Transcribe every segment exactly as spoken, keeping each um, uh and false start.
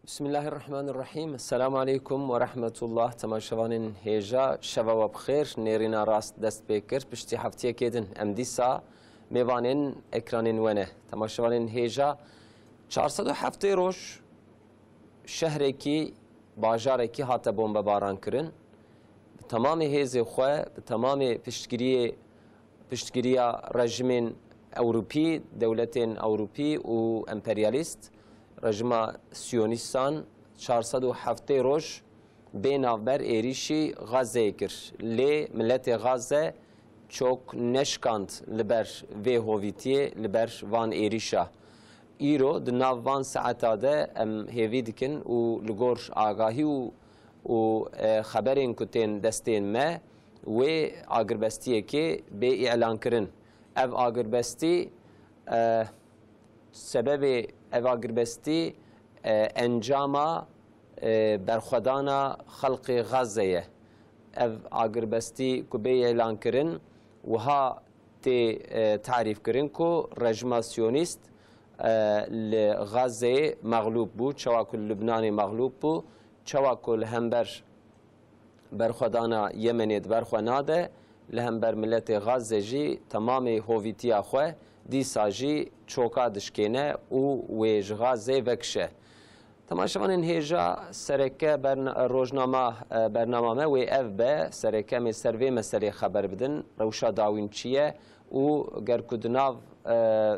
Bismillahirrahmanirrahîm. Esselamu aleykum we rehmetullah. Temaşevanên hêja, şeva we bi xêr. Nêrîna rast dest pê kir. Piştî heftiyekê din em dîsa mêvanên ekranên we ne. Temaşevanên hêja, çar sed û heftê roj şehrekî, bajarekî hate bombebaran kirin. Bi temamê hêzê xwe, bi temamê piştgiriyê, piştgiriya rejimên Ewropî, dewletên Ewropî û emperyalîst, rejima siyonîstan çar sed û heftê roj bê navber êrîşî Gazeyê kir. Lê miletê Gaze çok neşkand li ber vê hovîtiyê, li ber van êrîşa. Îro di nav van saeta de em hêvî dikin û li gor agahî û, û, e, xeberên ku tên destên me, wê agirbestiyekê bê îlankirin. Ev agirbestî, e, sebebê ev agirbestî, e, encama, e, berxwedana xelqê Gaze ye. Ev agirbestî ku bê îlankirin, wiha tê, e, tarîfkirin ku rejima siyonîst, e, li Gazeyê mexlûb bû, çawa ku li Lubnanê mexlûb bû, çawa ku li hember berxwedana Yemenê di ber xwe nade, li hember miletê Gaze jî temamê hovîtiya xwe dîsa jî çoka dişkêne û wê ji Gazê vekişe. Temaşevanên hêja, sereke berna-, rojnama, e, bernama me wê ev be, sereke em ê ser vê meselê xeber bidin, rewşa dawîn çi ye û ger ku di nav, e,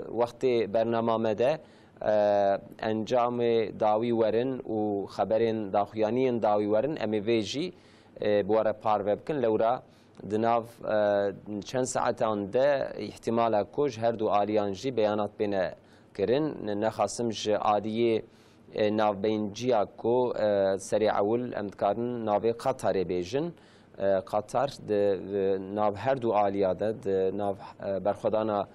wextê bernama me de, e, encamê dawî werin û xeberên daxuyaniyên dawî werin, em ê vê jî, e, bi we re parve bikin. Lewra di nav, e, çend saetan de îhtimala ku ji her du aliyan jî beyanat bêne kirin. Nexasim ji aliyê, e, navbeynciya ku, e, serê ewil em dikarin navê Qatarê bêjin. E, Qatar di, di nav her du aliya de, di nav, e, berxwedana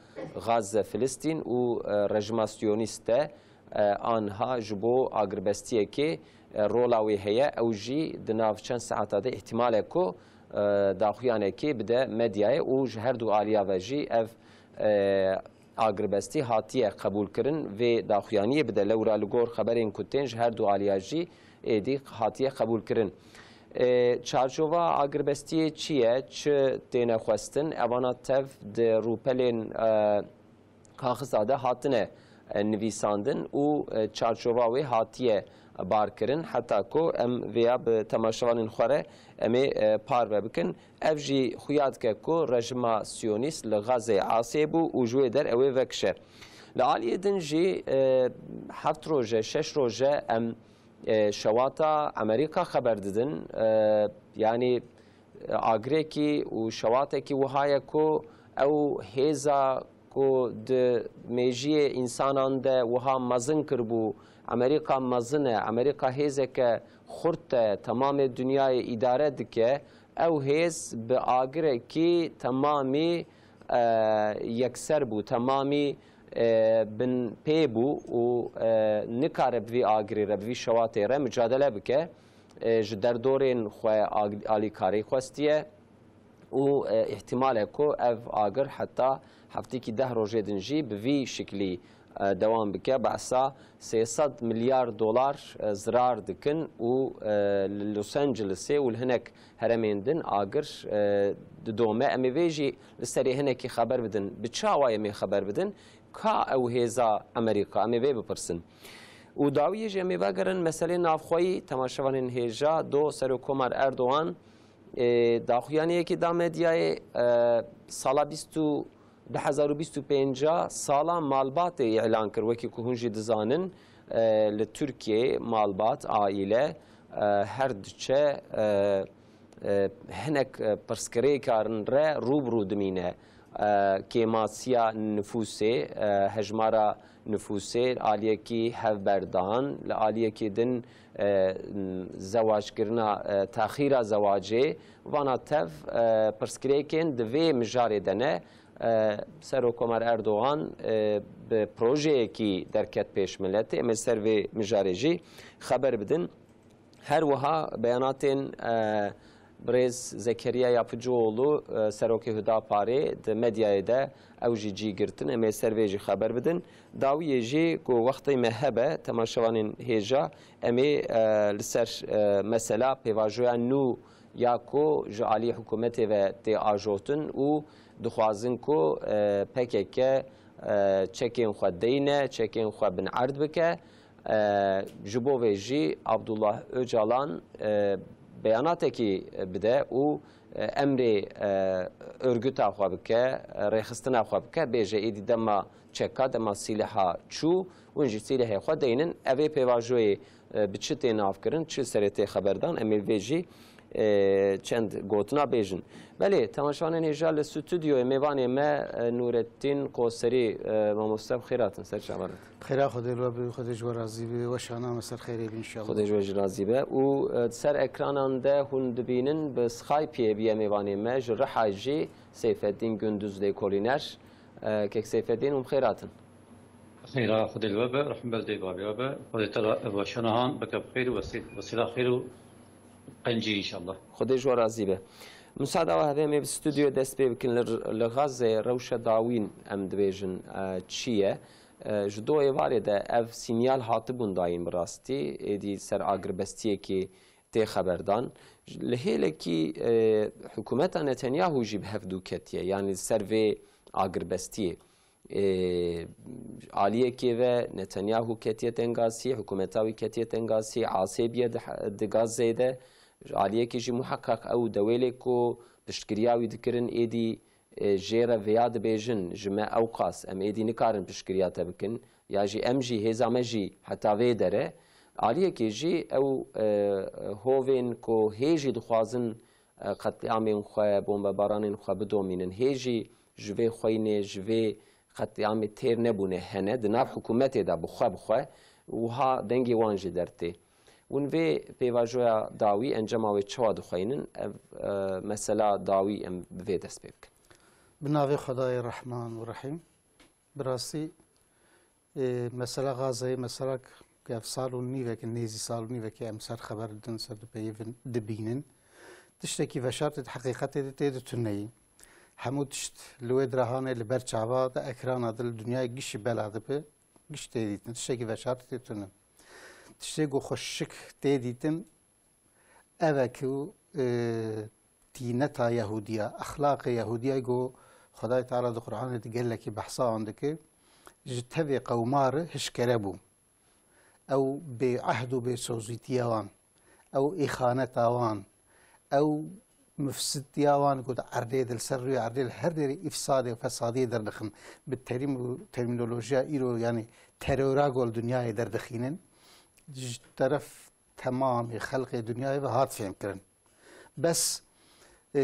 Gaze, Filistîn û, e, rejima siyonîst de, e, anha ji bo agirbestiyekê, e, rola wê heye. Ew jî di nav çend saeta de îhtimale ku, e, daxuyanekê bide medyayê û ji her du aliya ve jî ev, e, agirbestî hatiye qebûlkirin, vê daxuyaniyê bide. Lewra li gor xeberên ku tên ji her du aliya jî êdî hatiye qebûlkirin. E, çarçova agirbestiyê çi ye, çi têne xwestin? Evana tev di rûpelên, e, kaxiza de hatine, e, nivîsandin û, e, çarçova wê hatiye barkirin. Heta ku em vêya bi temaşevanên xwe re em ê, e, parve bikin. Ev jî xuya dike ku rejima siyonîst li Gazeyê asê bû û ji wê der ew ê vekişe. Li aliyê din jî, e, heft roje, şeş roje em, e, şewata Amerîka xeber didin. E, yanî, e, agirekî û şewatekî wiha ye ku ew hêza ku di mêjiyê însanan de wiha mezin kiribû, Amerîka mezin e, Amerîka hêzeke xurt e, temamê dinyayê îdare dike, ew hêz bi agirekî temamî, e, yekser bû, temamî, e, binpê bû û, e, nikare bi vî agirê re, bi vî şewatê re micadele bike. E, ji derdorên xwe ag-, alîkarî xwestiye û, e, îhtimal e ku ev agir heta heftêkî deh rojê din jî bi vî şiklî, e, dewam bike. Behsa sê sed milyar dolar, e, zirar dikin û, e, li Los Angelesê û li hinek heremên din agir, e, didome. Em ê vê jî li serê hinekî xeber bidin. Bi çi awayî em ê xeber bidin? Ka ew hêza Amerîka? Em ê vê bipirsin. Û dawiyê jî em ê vegerin meselê navxweyî. Temaşevanên hêja, do Serokkomar Erdogan, e, daxuyaniyekê da medyayê, e, sala bîst û, du hezar û bîst û pênca sala malbatê îlan kir. Wekî ku hûn jî dizanin, e, li Tirkiyeyê malbat, aîle, e, her diçe, e, e, hinek, e, pirsgirêkarin re rû bi rû dimîne. E, kêmasiya nifûsê, e, hejmara nifûsê, aliyekî hevberdan, li aliyekî din, e, zewackirina, e, texîra zewacê, vana tev, e, pirsgirêkên di vê mijarê de ne. E, Serokkomar Erdogan, e, bi projeyekî derket pêş miletê. Em ê ser vê mijarê jî xeber bidin. Her wiha beyanatên, e, Birêz Zekeriya Yapıcıoğlu, e, serokê Hudaparê di medyayê de ew jî cî girtin. Em ê ser vê jî xeber bidin. Dawiyê jî ku wextê me hebe, temaşevanên hêja, em ê, e, li ser, e, mesela pêvajoya nû ya ku ji alî hikûmetê ve tê ajotin û dixwazin ku, e, P K K, e, çekên xwe deyne, çekên xwe bin erd bike. E, ji bo vê jî Abdullah Ocalan, e, beyanateke bide û, e, emrê, e, örgüta xwe bike, e, rêxistina xwe bike, bêje êdî dema çeka, dema sîleha çû, hûn jî sîlehê xwe deynin. Ev ê pêvajoyê, e, bi çi tê navkirin, çi serê tê xeberdan, em ê vê jî, e, çend gotina bêjin. Belê, temaşevanên hêja, li stûdyoyê mêvanê me, e, Nûrettîn Qoserî, e, mamoste, bi xêr hatin, ser çavan hatin. Xêra Xwedê li we be, Xwedê ji we razî be, weşana me ser xêrê be înşallah. Xwedê ji we jî razî be. Û, e, ser ekranan de hûn dibînin, bi Skype'ê bûye mêvanê me, ji Riha jî Seyfeddîn Gündüz lêkolîner. E, kek Seyfeddîn, hûn bi xêr hatin. Xêra Xwedê li we be, rehmet li dê bavê we be. Xwedê te re ev weşana han bike bi xêr û wesî-, wesîla xêr û qencî înşallah. Xwedê ji we razî be. Misada we hebe em ê bi stûdyoyê dest pê bikin. Li, li Gazze rewşa dawîn em dibêjin, e, çi ye? E, ji do êvarê de ev sînyal hatibûn dayîn bi rastî, êdî ser agirbestiyekê tê xeberdan. Li hêlekî, e, hikûmeta Netanyahu jî bi hev dû ketiye, yanî li ser vê agirbestiyê. E, aliyekê ve Netanyahu ketiye tengasî, hikûmeta wî ketiye tengasî, asê bûye di, di Gazeyê de. Ji aliyekê jî muheqeq ew dewêlê ku piştgiriya wî dikirin êdî, e, jê re vêya dibêjin, ji me ewqas, em êdî nikarin piştgiriya te bikin, ya jî em jî, hêza me jî heta vê dere. Aliyekê jî ew, e, hovên ku hê jî dixwazin, e, qetlîamên xwe, bombebaranên xwe bidomînin, hê jî ji vê xweyinê, ji vê qetlîamê têr nebûne hene, di nav hikûmetê de bi xwe bi xwe wiha dengê wan jî dertê. Hûn vê pêvajoya dawî, encama wê çawa dixweynin? Ev, e, mesela dawî em bi vê dest pê bikin. Bi navê Xwedayê Rehman û Rehîm. Bi rastî, e, mesela Gazeyê, mesela ev sal û nîveke, nêzî sal û nîveke em ser xeber didin, ser dipeyivin, dibînin. Tiştekî veşartê di heqîqetê de tê di tuneyî. Hemû tişt li wê dirahanê li ber çava di ekrana de li dinyayê gişî bela dibe, giş tê dîtin. Tiştekî veşartê tê tune. Tiştê ku xwe şik tê dîtin, ev e ku, e, tîneta Yehûdiya, exlaqê Yehûdiya ku Xwedayê Teala di Qur'anê de gelekî behsa wan dike, ji tevê qewma re hişkere bû. Ew bêehd û bêsozîtiya wan, ew îxaneta wan, ew mufsitiya wan ku di erdê de, li ser rûyê erdê, li her derê îfsadê û fesadiyê derdixin. Bi terîm û termînolojiya îro, yanî terora ku li dinyayê derdixînin, ji teref temamê xelqê dinyayê ve hat fêhmkirin. Bes, e,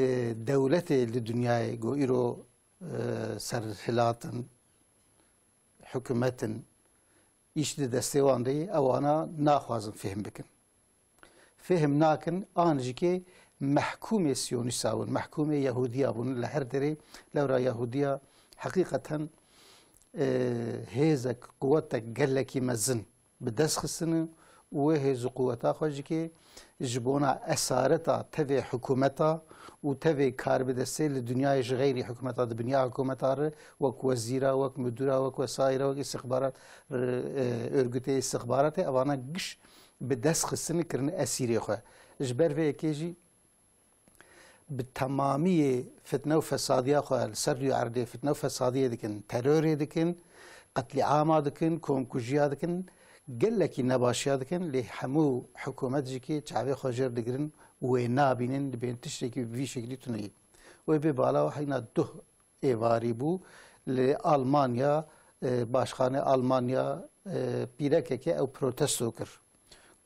dewletê li dinyayê ku îro, e, serhilat in, hikûmet in, îş di destê wan de ye, ewana naxwazin fêhm bikin. Fêhm nakin, an jî kê mehkûmê siyonîsa bûn, mehkûmê Yehûdiya bûn. Li her derê lewra Yehûdiya heqîqeten, e, hêzek, quwetek gelekî mezin bi dest xistine û wê hêz û quweta xwe jî kê ji bona esareta tevê hikûmeta û tevê karbidestê li dinyayê ji xeyrî hikûmeta, di binya hikûmeta re wek wezîra, wek mudira, wek wesaîra, wek îstixbarat, e, örgütê îstixbaratê, evana giş bi dest xistine kirine esîrê xwe. Ji ber vê yekê jî bi temamiyê fitne û fesadiya xwe li ser rûyê erdê fitne û fesadiyê dikin, terorê dikin, qetlîama dikin, komkujiya dikin, gelekî nebaşiya dikin, lê hemû hikûmet jî kê çavê xwe jêr digirin û wê nabînin, dibên tiştekî bi vî şeklî tune ye. Wê bê bala we heyna duh êvarî bû. Li Almanya, e, başxanê Almanya, e, pîrekekê ew protesto kir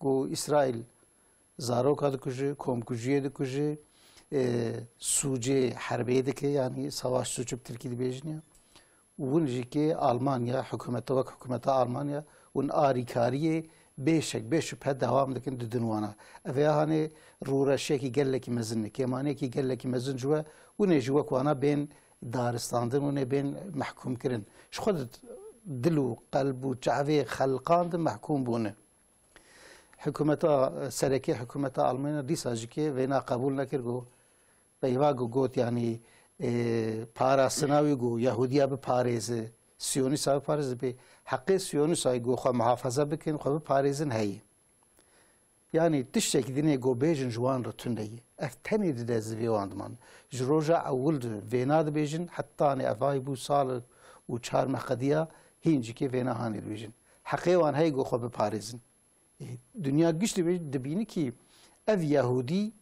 ku Îsraîl zaroka dikuje, komkujiyê dikuje, e, sûcê herbê dike, yanî savaş suçu bi tirkî dibêjin ya. Û hûn jî kê Almanya, hikûmeta wek hikûmeta Almanya, hûn arîkariyê bêşek, bê şubhe dewam dikin didin wana. Ev ê hanê rûreşiyekî gelekî mezin e, kêmaniyekî gelekî mezin ji we, hûn ê ji wek wana bên daristandin, hûn ê bên mehkûmkirin. Ji xwe di dil û qelb û çavê xelqan de mehkûm bûne. Hikûmeta, serekê hikûmeta Almanya dîsa jî kê vêna qebûl nekir, got, peyva got, got, yanî, e, parastina wî got, Yahûdiya biparêze, Siyonîsa biparêze, bê heqê Siyonîsa got, xwe muhafaza bikin, xwe biparêzin heyî. Yanî tiştekî dinê got bêjin ji wan re tune ye. Ev tenê dide zivê wan diman. Ji roja ewil di vêna dibêjin, hetanê evayî bû sal û çar meh qediya, hîn jî kê vêna hanê dibêjin. Heqê wan heye got xwe biparêzin. E, dinya giş dibê-, dibîni kî ev Yahûdî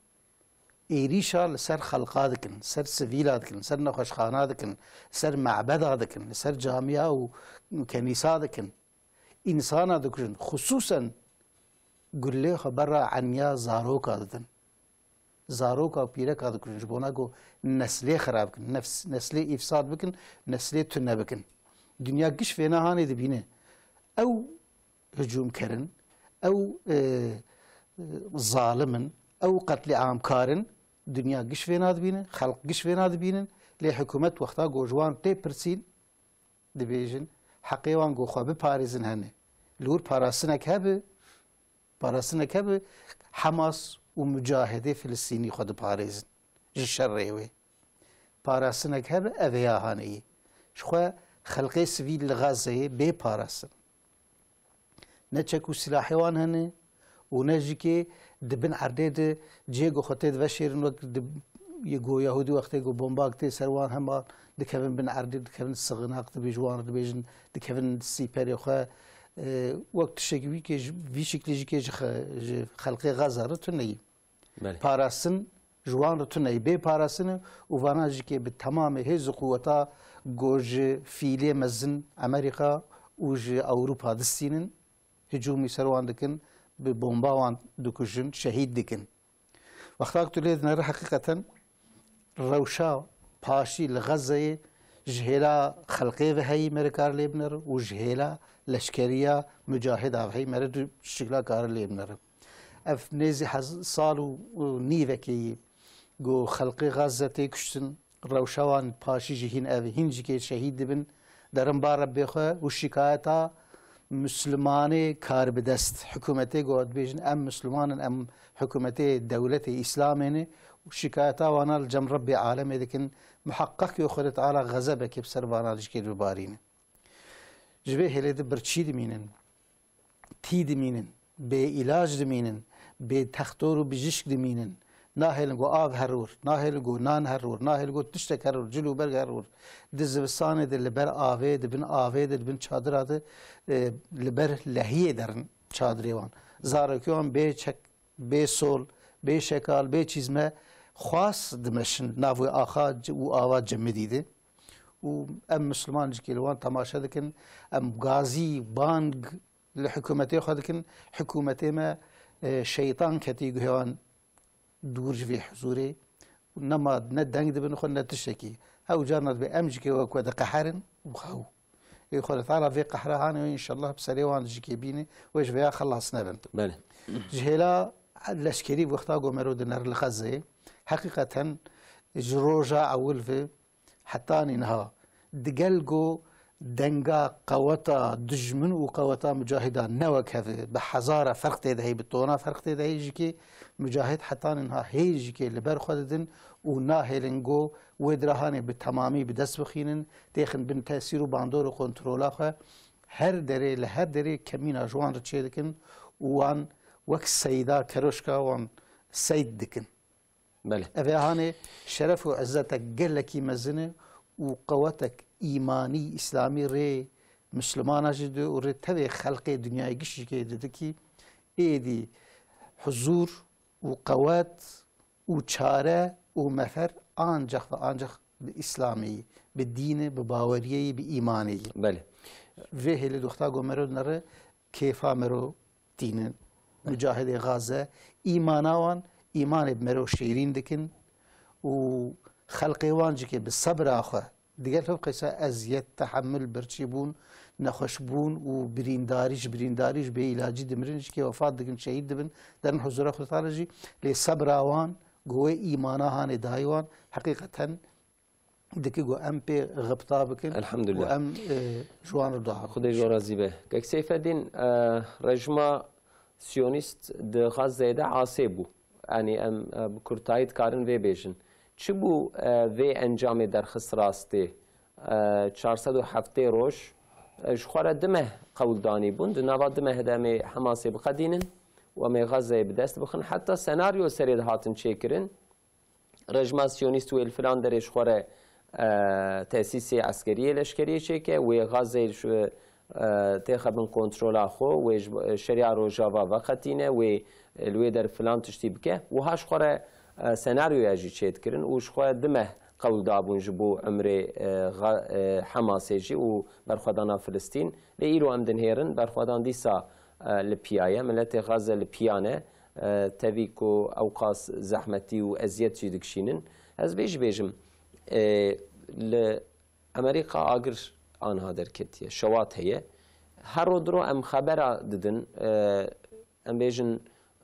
êrîşa li ser xelqa dikin, ser sivîla dikin, ser nexweşxana dikin, ser mebeda dikin, ser camiya û kenîsa dikin. Însana dikujin, xisûsen gulê xwe berra eniya zaroka didin. Zaroka û pîreka dikujin, ji bona ku neslê xirab bikin, nefs-, neslê îfsad bikin, neslê tune bikin. Dinya giş vêna hanê dibîne. Ew hicûmker in, ew, e, e, zalim in, ew qetlîamkar in. Dinya giş vêna dibîne, xelq giş vêna dibînin. Lê hikûmet wexta ku ji wan tê pirsîn, dibêjin, heqê wan ku xwe biparêzin hene. Li wir parastinek hebe, parastinek hebe, Hamas û mucahedê Filistînî xwe diparêzin ji şerê wê. Parastinek hebe, ev ê ya haneyê. Ji xwe xelqê sivîl li Gazeyê bê parastin. Ne çek û silahê wan hene û ne jî kê di bin erdê de cihê ku xwe tê diveşêrin, wek di, yê ku Yahûdî wextê ku bombak tê ser wan hema dikevin bin erdê, dikevin sixinaq, dibê ji wan re dibêjin, dikevin sîperê xwe. E, wek tiştekî wî kê ji, vî şiklî jî kê ji xe-, ji xelqê Gaza re tune yî. Belê. Parastin ji wan re tune ye. Bê parastin e û vana jî kê bi temamê hêz û quweta ku ji fîlê mezin Amerîka û ji Ewropa distînin, hicûmî ser wan dikin, bi bomba wan dikujin, şehîd dikin. Wexta ku tu lê dinere heqîqeten rewşa paşî li Xezzeyê ji hêla xelqê ve heyî me re kar lê binere û ji hêla leşkeriya mucahida ve heyî me re du şikla kar lê binere. Ev nêzî hez-, sal û, û nîvekê yî ku xelqê Xezze tê kuştin, rewşa wan paşî jî hîn ev, hîn jî kê şehîd dibin, derin ba Rebbê xwe û şikayeta Mislimanê karbidest, hikûmetê ku dibêjin em Misliman in, em hikûmetê dewletê Îslamê ne û şikayeta wana li cem Rebbê alemê dikin, muheqqeq ku Xwedê Teala xezebekê bi ser vana jî kê bibarîne. Ji vê hêlê de birçî dimînin, tî dimînin, bê îlac dimînin, bê textor û bijîşk dimînin. Nahêlin ku av here wir, nahêlin ku nan here wir, nahêlin ku tiştek here wir, cil û berg here wir. Di zivistanê de li ber avê, di bin avê de, di bin çadira de, e, li ber lehiyê derin çadirê wan. Zarokê wan bê çek, bê sol, bê şekal, bê çîzme xwas dimeşin nav wê axa c-, û ava cemidî de. Û em Misliman jî kê li wan temaşe dikin, em gazî, bang li hikûmetê xwe dikin, hikûmetê me, e, şeytan ketî guhê wan dûr ji vê huzûrê. Nema ne deng dibin xwe ne tiştekî. Ew carna dibê em jî kê wek we diqeherin û xew. Ê Xwedê Teala vê qehre hanê wê înşallah bi serê wan jî kê bîne wê ji vêya xelas nebin. Belê. Ji hêla leşkerî wexta ku mero diner li Xezzeyê, heqîqeten ji roja ewil ve hetanî niha digel ku denga qeweta dijmin û qeweta mucahida ne wek hev e, bi hezara ferq tê de heye, bi tona ferq tê de heye jî kê mucahid hetanî niha hê jî kê li ber xwe didin û nahêlin ku wê dirahanê bi temamî bi dest bixînin, têxin bin tesîr û bandor û kontrola xwe. Her derê, li her derê kemîna ji wan re çêdikin û wan wek seyda keroşka wan seyd dikin. Belê. Ev ê hanê şeref û izzetek gelekî mezin e û qewetek îmanî, îslamî rê Mislimana jî dide û rê tevê xelqê dinyayê giş jî kê didikî. Êdî huzûr û qewet û çare û mefer ancax ve ancax bi Îslamê yî, bi dînê, bi baweriyê yî, bi îmanê yî. Belê. Vê hêlê doxta ku mero nere kêfa mero tînin. Belê. Mucahidê Gaze, îmana wan, îmanê bi mero şêrîn dikin û xelqê wan jî kê bi sebra xwe, digel hevqeysa eziyet, tehemul, birçîbûn, nexweşbûn û birîndarî, ji birîndarî, ji bêîlacî dimirin, jî kê wefat dikin, şehîd dibin, derin huzura Xwedê Teala jî. Lê sebra wan, ku wê îmana hanê dayî wan, heqîqeten dike ku em pê xipta bikin Elhamdülillah. Û em, e, ji wan re dua bikin. Xwedê ji wan razî be. Kek Seyfeddîn, e, rejima Siyonîst di Xazzeyê de asê bû. Yanî em, e, bi kurtayî dikarin vê bêjin. Çi bû, e, vê encamê derxist rastê? E, çar sed û heftê roj, e, ji xwe re du meh qewldanî bûn. Di nava du meh de em ê Hemasê biqedînin û em ê Xazzeyê bi dest bixin. Heta senaryo serê dihatin çêkirin. Rejima Siyonîst wê li filan derê ji xwe re, e, tesîsê eskeriyê leşkeriyê çêke, wê Xazzeyê ji, e, têxe bin kontrola xwe, wê ji, şeriya Rojava veqetîne, wê, e, li wê der filan tiştî bike. Wiha ji xwe re, e, senaryoya jî çêdikirin û ji xwe du meh qewl dabûn ji bo emrê, e, Xa-, e, Hemasê jî û berxwedana Filistîn. Lê îro em dinhêrin, berxwedan dîsa, e, li piya ye. Miletê Xaze li piya ne. E, tevî ku ewqas zehmetî û eziyet jî dikişînin. Ez vê jî bêjim, e, li Amerîka agir anha derketiye, şewat heye. Her ro diro em xebera didin, e, em bêjin,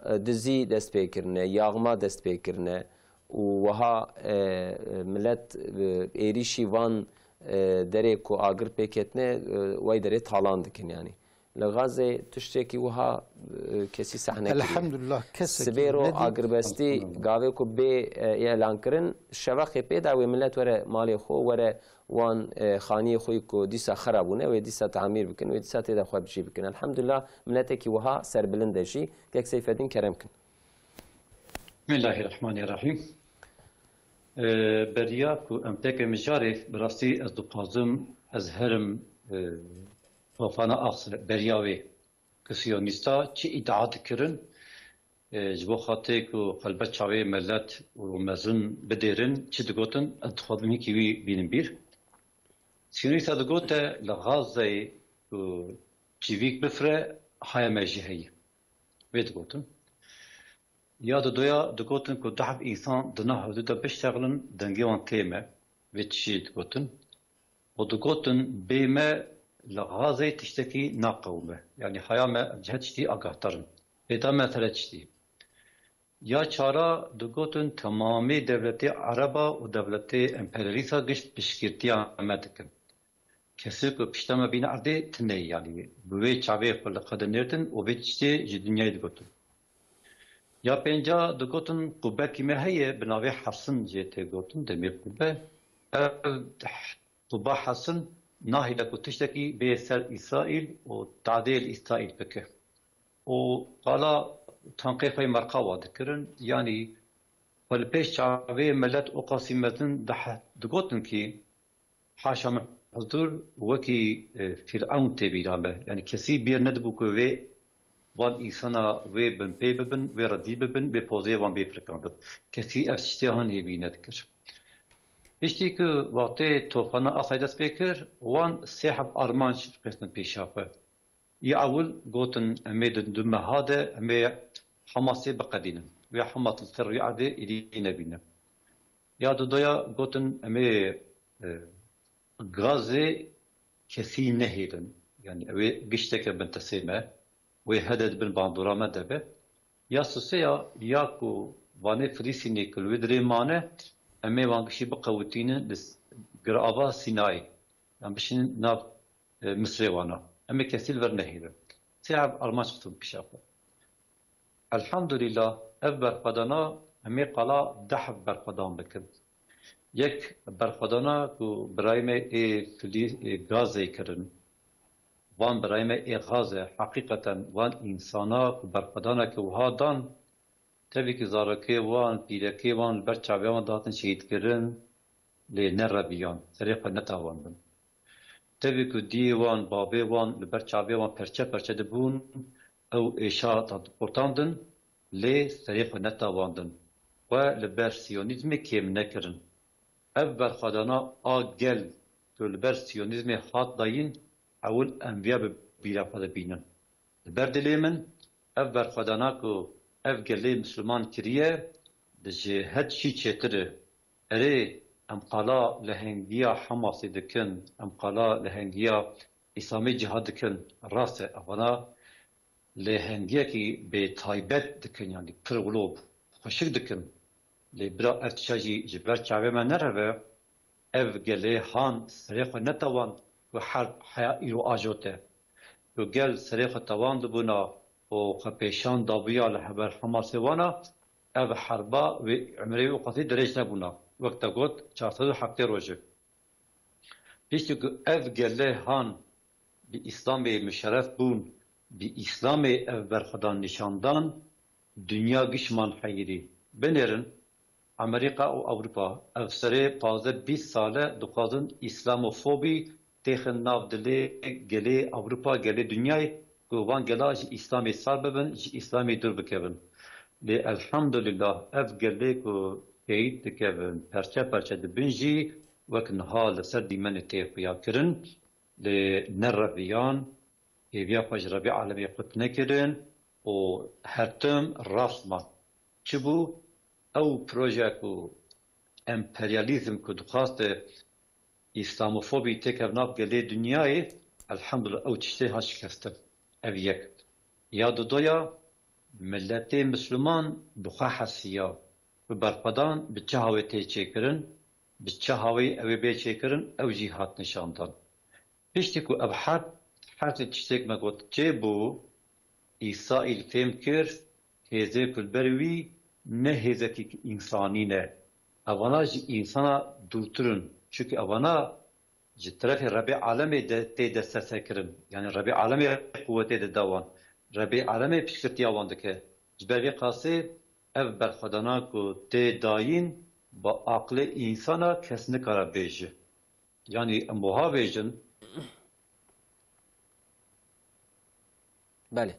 e, dizî dest pê kirine, yaxma dest pê kirine û wiha, e, milet, e, êrîşî van, e, derê ku agir pê ketine, e, wey derê talan dikin yanî. Li Xazê tiştekî wiha, e, kesî sehne kiriye. Elhamdulillah, kesekî Sibê ro nedim. Agirbestî gavê ku bê, e, îlan kirin, şeveqê pê da wê milet were malê xwe, were wan, e, xaniyê xwe ku dîsa xera bûne, wê dîsa tamîr bikin, wê dîsa tê de xwe bijî bikin. Elhamdulillah, miletekî wiha serbilind e jî. Kek Seyfedîn, kerem kin. Bismillahirrahmanirrahîm. E, beriya ku em têke mijarê, bi rastî ez dixwazim, ez herim, e, Tofana Aqse, beriya wê ku siyonîsta çi îdia dikirin, e, ji bo xatirê ku xelbet çavê milet û mezin bidêrin, çi digotin, ez dixwazim hinkî wî bînim bîr. Siyonîsta digote, li Xazeyê ku çivîk bifire, haya me jî heye. Vê digotin. Ya didoya digotin ku du heb însan di nav hevdû de biştexilin, dengê wan kêm e. Vê tiştî digotin. Û digotin, bê me li Xazê tiştekî naqewime. Yanî haya me ji her tiştî agahdar in. Bê da me tere tiştî. Ya çara digotin, temamê dewletê ereba û dewletê emperyalîsta gişt piştgirtiya me dikin. Kesê ku pişta me bîne erdê tune ye, yanî bi wê çavê xwe li qedinêrtin û vê tiştê ji dinyayê digotin. Ya pênca digotin, qubekî me heye, bi navê Hesin jê tê gotin, demê qube. Ev quba Hesin nahêle ku tiştekî bê ser Îsraîl û tadê li Îsraîl bike. Û qala tanqê xwe yê merqa wa dikirin, yanî xwe li pêş çavê milet û qasî mezin dihe-, digotin kî, haşa min huzur, wekî, e, Fîrewn tê bîra me. Yanî kesî bîr nedibû ku vê van însana wê binpê bibin, wê redî bibin, wê pozê wan bê firkandin. Kesî ev tiştê han hêvî nedikir. Piştî ku wextê tofana Aqsay dest pê kir, wan sê heb armanc xistin pêşa xwe. Ya ewil gotin, em ê di du meha de em ê Hamasê biqedînin. Wê Hamas li ser rûyê erdê êdî nebîne. Ya dudoya gotin, em ê, e, Gazê kesî nehêlin. Yanî ew ê gişteke bin tesê me. Wê hede di bin bandora me de be. Ya sisê ya, ya ku vanê Filistînê ku li wê dirê mane, em ê wan gişî biqewitînin li s-, girava Sînayê. Yan bişînin nav, e, Misrê wana. Em ê kesî li vir nehêlin. Sê heb armanc xistin pişa xwe. Elhamdulillah, ev berxwedana em ê qala deh berxwedan bikin. Yek berxwedana ku birayê me ê Filî-, ê Gazê kirin. Van birayê me ê Gaze, heqîqeten van însana ku berxwedaneke wiha dan, tevî ku zarokê wan, pîrekê wan li ber çavê wan dihatin şehîdkirin, lê nereviyan, serê xwe netawandin. Tevî ku diyê wan, bavê wan li ber çavê wan perçe perçe dibûn, ew êşa da diqurtandin, lê serê xwe netawandin. Xwe li ber siyonîzmê kêm nekirin. Ev berxwedana a gel ku li ber siyonîzmê hat dayîn, ewil em viya bi bîra xwe de bînin. Li ber dilê min, ev berxwedana ku ev gelê Misliman kiriye, di ji her tişî çêtir e. Erê, em qala lehengiya Hamasê dikin, em qala lehengiya Îslamê Cihad dikin, rast e, evana lehengiyekî bê taybet dikin, yanî pir wilo xweşik dikin. Lê bira ev tişa jî ji ber çavê me nereve, ev gelê han serê xwe netewand ku herb heya îro ajote. Ku gel serê xwe tewandibûna, û xwe pêşan dabûya li heber Hamasê wana, ev herba wê emirê wî qasî dirêj nebûna. Wek te got, çar sed û heftê roj e. Piştî ku ev gele han bi Îslamê muşerref bûn, bi Îslamê ev berxwedan nîşan dan, dinya giş man heyirî. Binêrin, Amerîka û Ewropa ev serê pazdeh bîst sal e dixwazin îslamofobî têxin nav dilê gelê Ewropa, gelê dinyayê ku van gela ji Îslamê sar bibin, ji Îslamê dûr bikevin. Lê elhamdulillah ev gelê ku teyîd dikevin, perçe perçe dibin jî wek niha li ser dîmenê tê xuya kirin, lê nereviyan, hêviya xwe ji Rebî Alemê qut nekirin û her tim rast man. Çi bû? Ew proje ku emperyalîzm ku dixwaste îslamofobî têkev nav gelê dinyayê, elhamdulillah ew tiştê hat şikestin. Ev yek. Ya dudoya, miletê misliman bi xwe hesiya, bi berxwedan bi çi hawê tê çêkirin, bi çi hawê ew ê bê çêkirin, ew jî hat nîşandan. Piştî ku ev herb, her tiştêk me got çêbû, Îsraîl fêm kir, hêzê ku li ber wî ne hêzekî însanî ne. Evana ji însana dûrtir in. Çunke evana ji terefê Rebê Alemê de tê desteserkirin. Yanî Rebê Alemê quwetê dide wan. Rebê Alemê piştgirtiya wan dike. Ji ber vê qasê ev berxwedana ku tê dayîn bi aqilê însana kes nikare bêje. Yanî em wiha bêjin. Belê.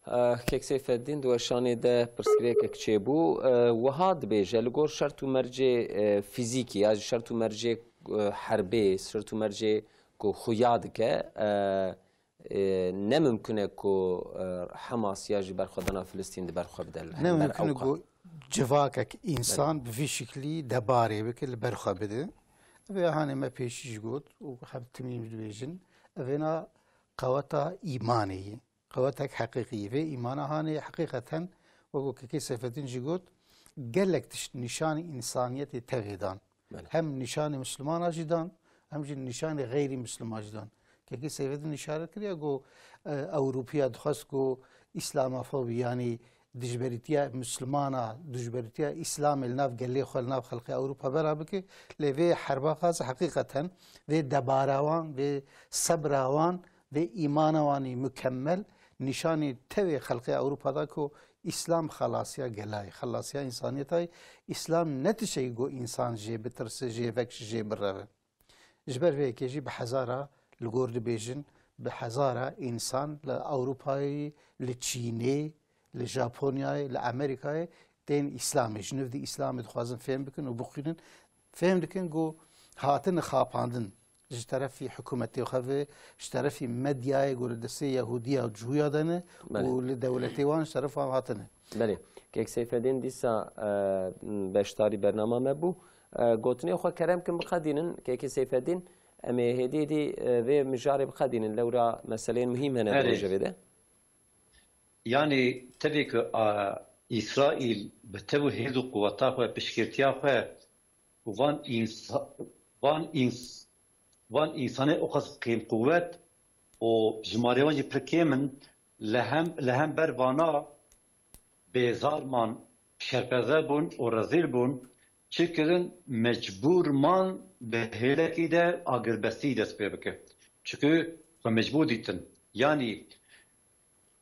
Eh, Kek Seyfeddîn, di weşanê de pirsgirêkek çêbû. Eh, wiha dibêje, li gor şert û mercê, eh, fîzîkî ya jî şert û mercê, eh, herbê, şert û mercê ku xuya dike, eh, e, ne mimkun e ku, e, Hamas ya jî berxwedana Filistîn di ber xwe bide li hember Ewka. Ne mimkun e ku civakek însan bi vî şiklî debarê bike, li ber xwe bide. Vê hanê me pêşî jî got û her timî jî dibêjin, evêna qeweta îmanê ye. Qewetek heqîqî ye. Vê îmana hanê heqîqeten, wek ku Kekê Seyfeddîn jî got, gelek tişt nîşanî însaniyetê tevê dan. Belê. Hem nîşanê Mislimana jî dan, hem jî nîşanê xeyrî Misliman jî dan. Kekî Seyfeddîn îşaret kiriye ku, e, Ewropiya dixwest ku Îslamofobî, yanî dijberîtiya Mislimana, dijberîtiya Îslamê li nav gelê xwe, li nav xelkê Ewropa bera bike. Lê vê herba xas heqîqeten vê debara wan, vê sebra wan, vê îmana wanî mukemmel nîşanî tevê xelkê Ewropa da ku Îslam xelasiya gelayê, xelasiya însaniyetayê. Îslam ne tiştekî ku însan jê bitirse, jê vekişe, jê bireve. Ji ber vê yekê jî bi hezara li gor dibêjin, bi hezara însan li Ewropayê, li Çînê, li Japonyayê, li Amerîkayê tên Îslamê. Ji nû dî Îslamê dixwazin fêm bikin û bixwînin. Fêm dikin ku hatine xapandin. Ji terefî hikûmetê xwe ve, ji terefî medyayê ku li destê Yehûdiya û Cihûya de ne Belê. û li dewletê wan ji teref wan hatine. Belê. Kek Seyfedîn dîsa, e, beşdarî bernama me bû. E, gotinê xwe kerem kin biqedînin. Kekê Seyfedîn, em ê hêdî hêdî, e, vê mijarê biqedînin. Lewra meseleyên muhîm hene di Erê. rojevê de. Yanî tevî ku, a, Îsraîl bi tev û hêz û quweta xwe, piştgirtiya xwe û van însa-, van îns-, van însanê oqas kêmquwet û jimarê wan jî pir kêm in, li hem, li hember vana bêzar man, şerpeze bûn û rezîl bûn, çi kirin, mecbûr man bi hêlekî de agirbestî dest pê bike. Çunku xwe mecbûr dîtin. Yanî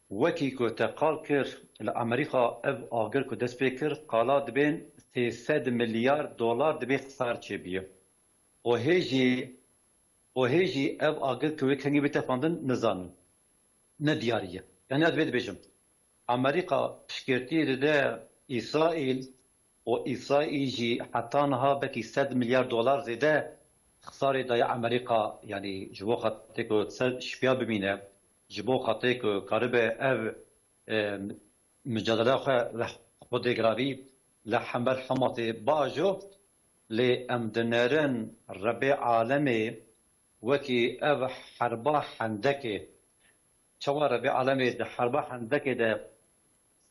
Wekî ku te qal kir, li Amerîka ev agir ku dest pê kir, qala dibên sê sed milyar dolar dibê xisar çêbûye. Û hê jî, û hê jî ev agir ku wê kengî bê tefandin, nizanin. Ne diyarî ye. Yanî ez vê dibêjim. Amerîka piştgirtî dide Îsraîl, û Îsraîl jî heta niha belkî sed milyar dolar zêde xisarê daye Amerîka, yanî ji bo xatirê ku ser şipiya bimîne, ji bo xatirê ku karibe ev, e, micadeleya xwe li Xwedê giravî li hember Hamasê biajo, lê em dinerin Rebê Alemê wekî ev herba Hendekê. Çawa Rebê Alemê di herba Hendekê de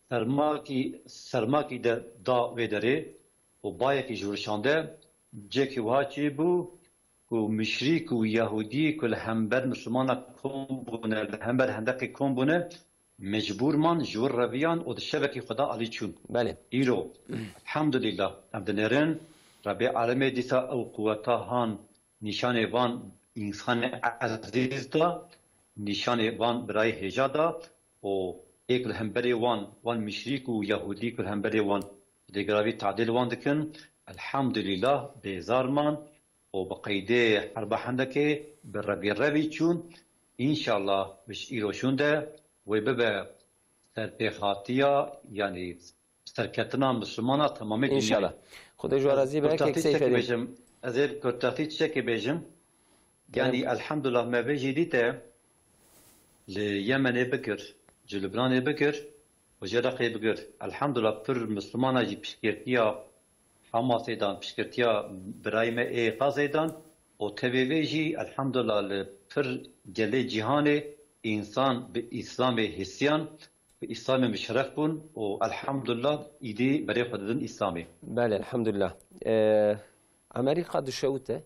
sermakî, sermakî de da vê derê û bayekî ji wir şande, cihekî wiha çêbû ku muşrîk û yehûdî ku li hember Mislimana kom bûne, li hember Hendekê kom bûne, mecbûr man, ji wir reviyan û di şevekî xwe de alî çûn. Belê. Îro, elhamdulillah, em dinêrin, Rebê Alemê dîsa ew quweta han nîşanê van însanê ezîz da, nîşanê van birayê hêja da û êk li hemberê wan, wan müşrîk û yehûdî ku li hemberê wan dêgiravî tadîl wan dikin, elhamdulillah, bêzar man û bi qeydê herba hendekê bi revî revî çûn. Înşallah bi ji îro şûn de wê bibe serpêhatiya, yanî serketina Mislimana temamê dinyayê. Înşallah. Xwedê ji we razî be, kek Seyfedîn. Bêjim, ez ê kurtasî çiçekê bêjim. Yanî, elhamdulillah, me vê jî dîte li Yemenê bikir, ji Lubnanê bikir û ji Iraqê bikir. Elhamdulillah, pir Mislimana jî piştgirtiya Hamasê dan, piştgirtiya birayê me ê Gazê dan û tevê vê jî, elhamdulillah, li pir gelê cîhanê însan bi Îslamê hisiyan, bi Îslamê muşerref bûn û elhamdulillah îdî berê xwe didin Îslamê. Belê, elhamdulillah. Ee, Amerîka dişewite.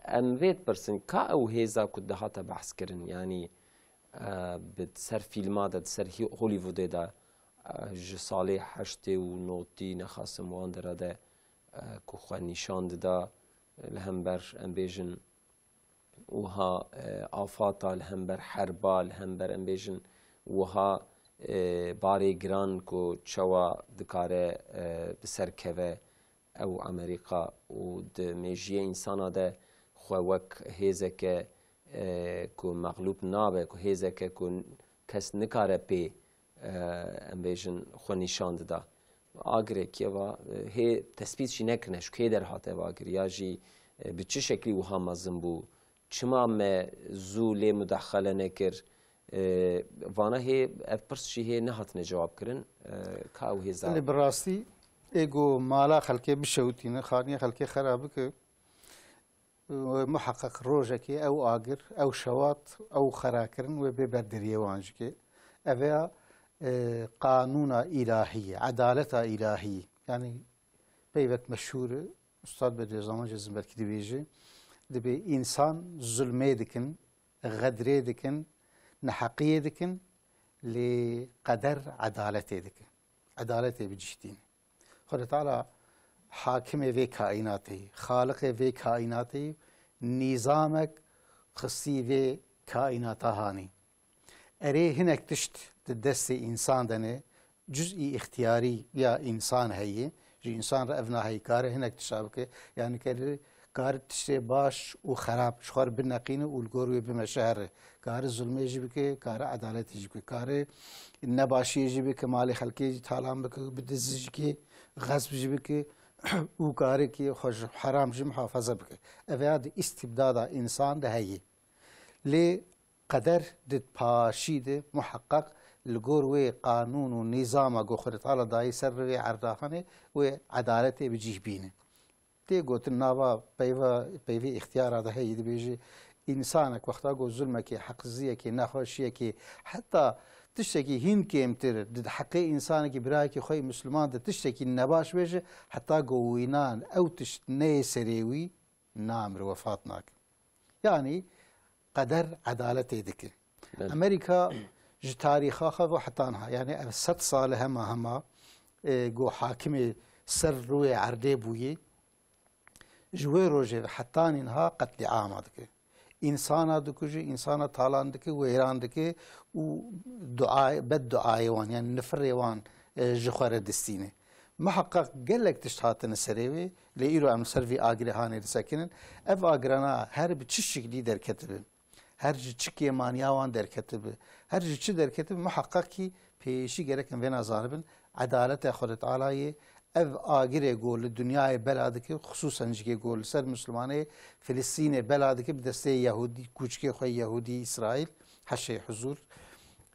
Em vê dipirsin, ka ew hêza ku dihate behs kirin, yanî, e, bi ser fîlma de, di ser Hî-, Hollywoodê de, e, ji salê heştê û notî nexasim wan dira de, e, ku xwe nîşan dida, e, li hember, em bêjin, wiha, e, afata, li hember herba, li hember, em bêjin, wiha, e, barê giran ku çawa dikare, e, bi ser keve, ew Amerîka û di mêjiyê însana de xwe wek hêzeke, e, ku mexlûb nabe, ku hêzeke ku kes nikare pê, e, em bêjin, xwe nîşan dida. Agirê kê va, e, hê tespît jî nekirine, ji kê derhate ev agir, ya jî, e, bi çi şeklî wiha mezin bû, çima me zû lê mudaxele nekir? E, vana hê, ev pirs jî hê nehatine cewabkirin. E, ka ew hêza Lê bi rastî ê ku mala xelkê bişewitîne, xaniyê xelkê xera bike, e, muheqeq rojekê ew agir, ew şewat, ew xerakirin wê bê ber deriyê wan jî ke. Ev ya, e, qanûna îlahî ye, edaleta îlahî. Yanî peyvek meşhûr e, Ustad Bedî Zaman jî zin belkî dibêje, dibê însan zulmê dikin, xedrê dikin, neheqiyê dikin, lê qeder edaletê dike. Edaletê bi cih tîne. Xwedê Teala hakimê vê kaînatê, xaliqê vê kaînatê, nîzamek xistî vê kaînata hanî. Erê hinek tişt di destê însan de ne, cuz'î îxtiyarî ya însan heye, ji însan re ev naheyî kare hinek tişta bike, yanî kare, kare tiştê baş û xerab ji xwe re bineqîne û li gor wê bimeşe here. Kare zulmê jî bike, kare edaletê jî bike, kare nebaşiyê jî bike, malê xelkê jî talan bike, bi dizî jî ke, xesb jî bike û kare ke xwe ji heram jî muhafaza bike. Ev ya di îstibdada însan de heye. Lê qeder di paşî de muheqeq li gor wê qanûn û nîzama ku Xwedê Teala dayî ser rûyê erda hanê, wê edaletê bi cih bîne. Tê gotin nava peyva, peyvê îxtiyara de heyî dibêje, însanek wexta ku zulmekê, heqiziyekê, nexweşiyekê, heta tiştekî hîn kêmtir di heqê însanekî birayekî xwe yî Misliman de tiştekî nebaş bêje, heta ku wînan ew tişt neyê serê wî, namir, wefat nake. Yanî qeder edaletê dike. Belê. Amerîka ji tarîxa xwe ve heta niha, yanî ev sed sal e hema hema, e, ku hakimê ser rûyê erdê bûye, ji wê rojê ve hetanî niha qetlîama dike. Însana dikuje, însana talan dike, wêran dike û dua, bedduayê wan, yanî nifirê wan, e, ji xwe re distîne. Miheqeq gelek tişt hatine serê wê, lê îro em li ser vî agirê hanê disekinin. Ev agirana her bi çi şiklî derketibe, her ji çi kêmaniya wan derketibe, her ji çi derketibe, miheqeq kî pêşî gerek em vêna zanibin, edaleta Xwedê Teala yê, ev agirê ku li dinyayê bela dike, xisûsen jî ku li ser Mislimanê Filistînê bela dike, bi destê Yehûdî, kûçikê xwe Yehûdî, Îsraîl, heşê huzûr.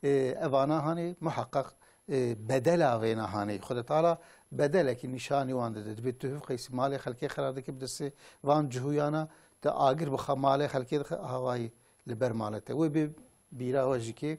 Ê, evana hanê muheqeq, ê, bedela vêna hanê. Xwedê Teala bedelekî nîşanî wan dide. Dibê tu hiv qeysî malê xelkê xera dike bi destê van cihûyana, te agir bixa malê xelkê dixe, avayî li ber malê te. Wê bê bîra we jî ke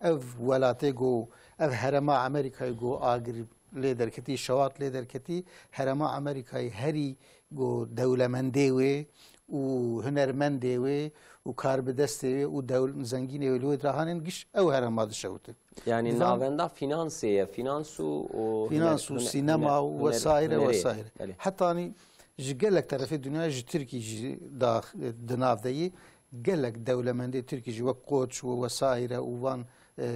ev welatê ku, ev herema Amerîkayê ku agir lê derketî, şewat lê derketî, herema Amerîkayê herî ku dewlemendê wê û hunermendê wê û karbidestê wê û dewl-, zengînê wê li wê dirahanên giş ew herema dişewitin. Yani Divan navenda finansê ye, finans û, û Finans huner-, û huner-, sînema û huner-, wesaire, hunerê. Wesaire. Belê. Hetanî ji gelek terefê dinyayê, ji Tirkî jî da, di nav de yî, gelek dewlemendê Tirkî jî wek Koç û wesaire û van, e,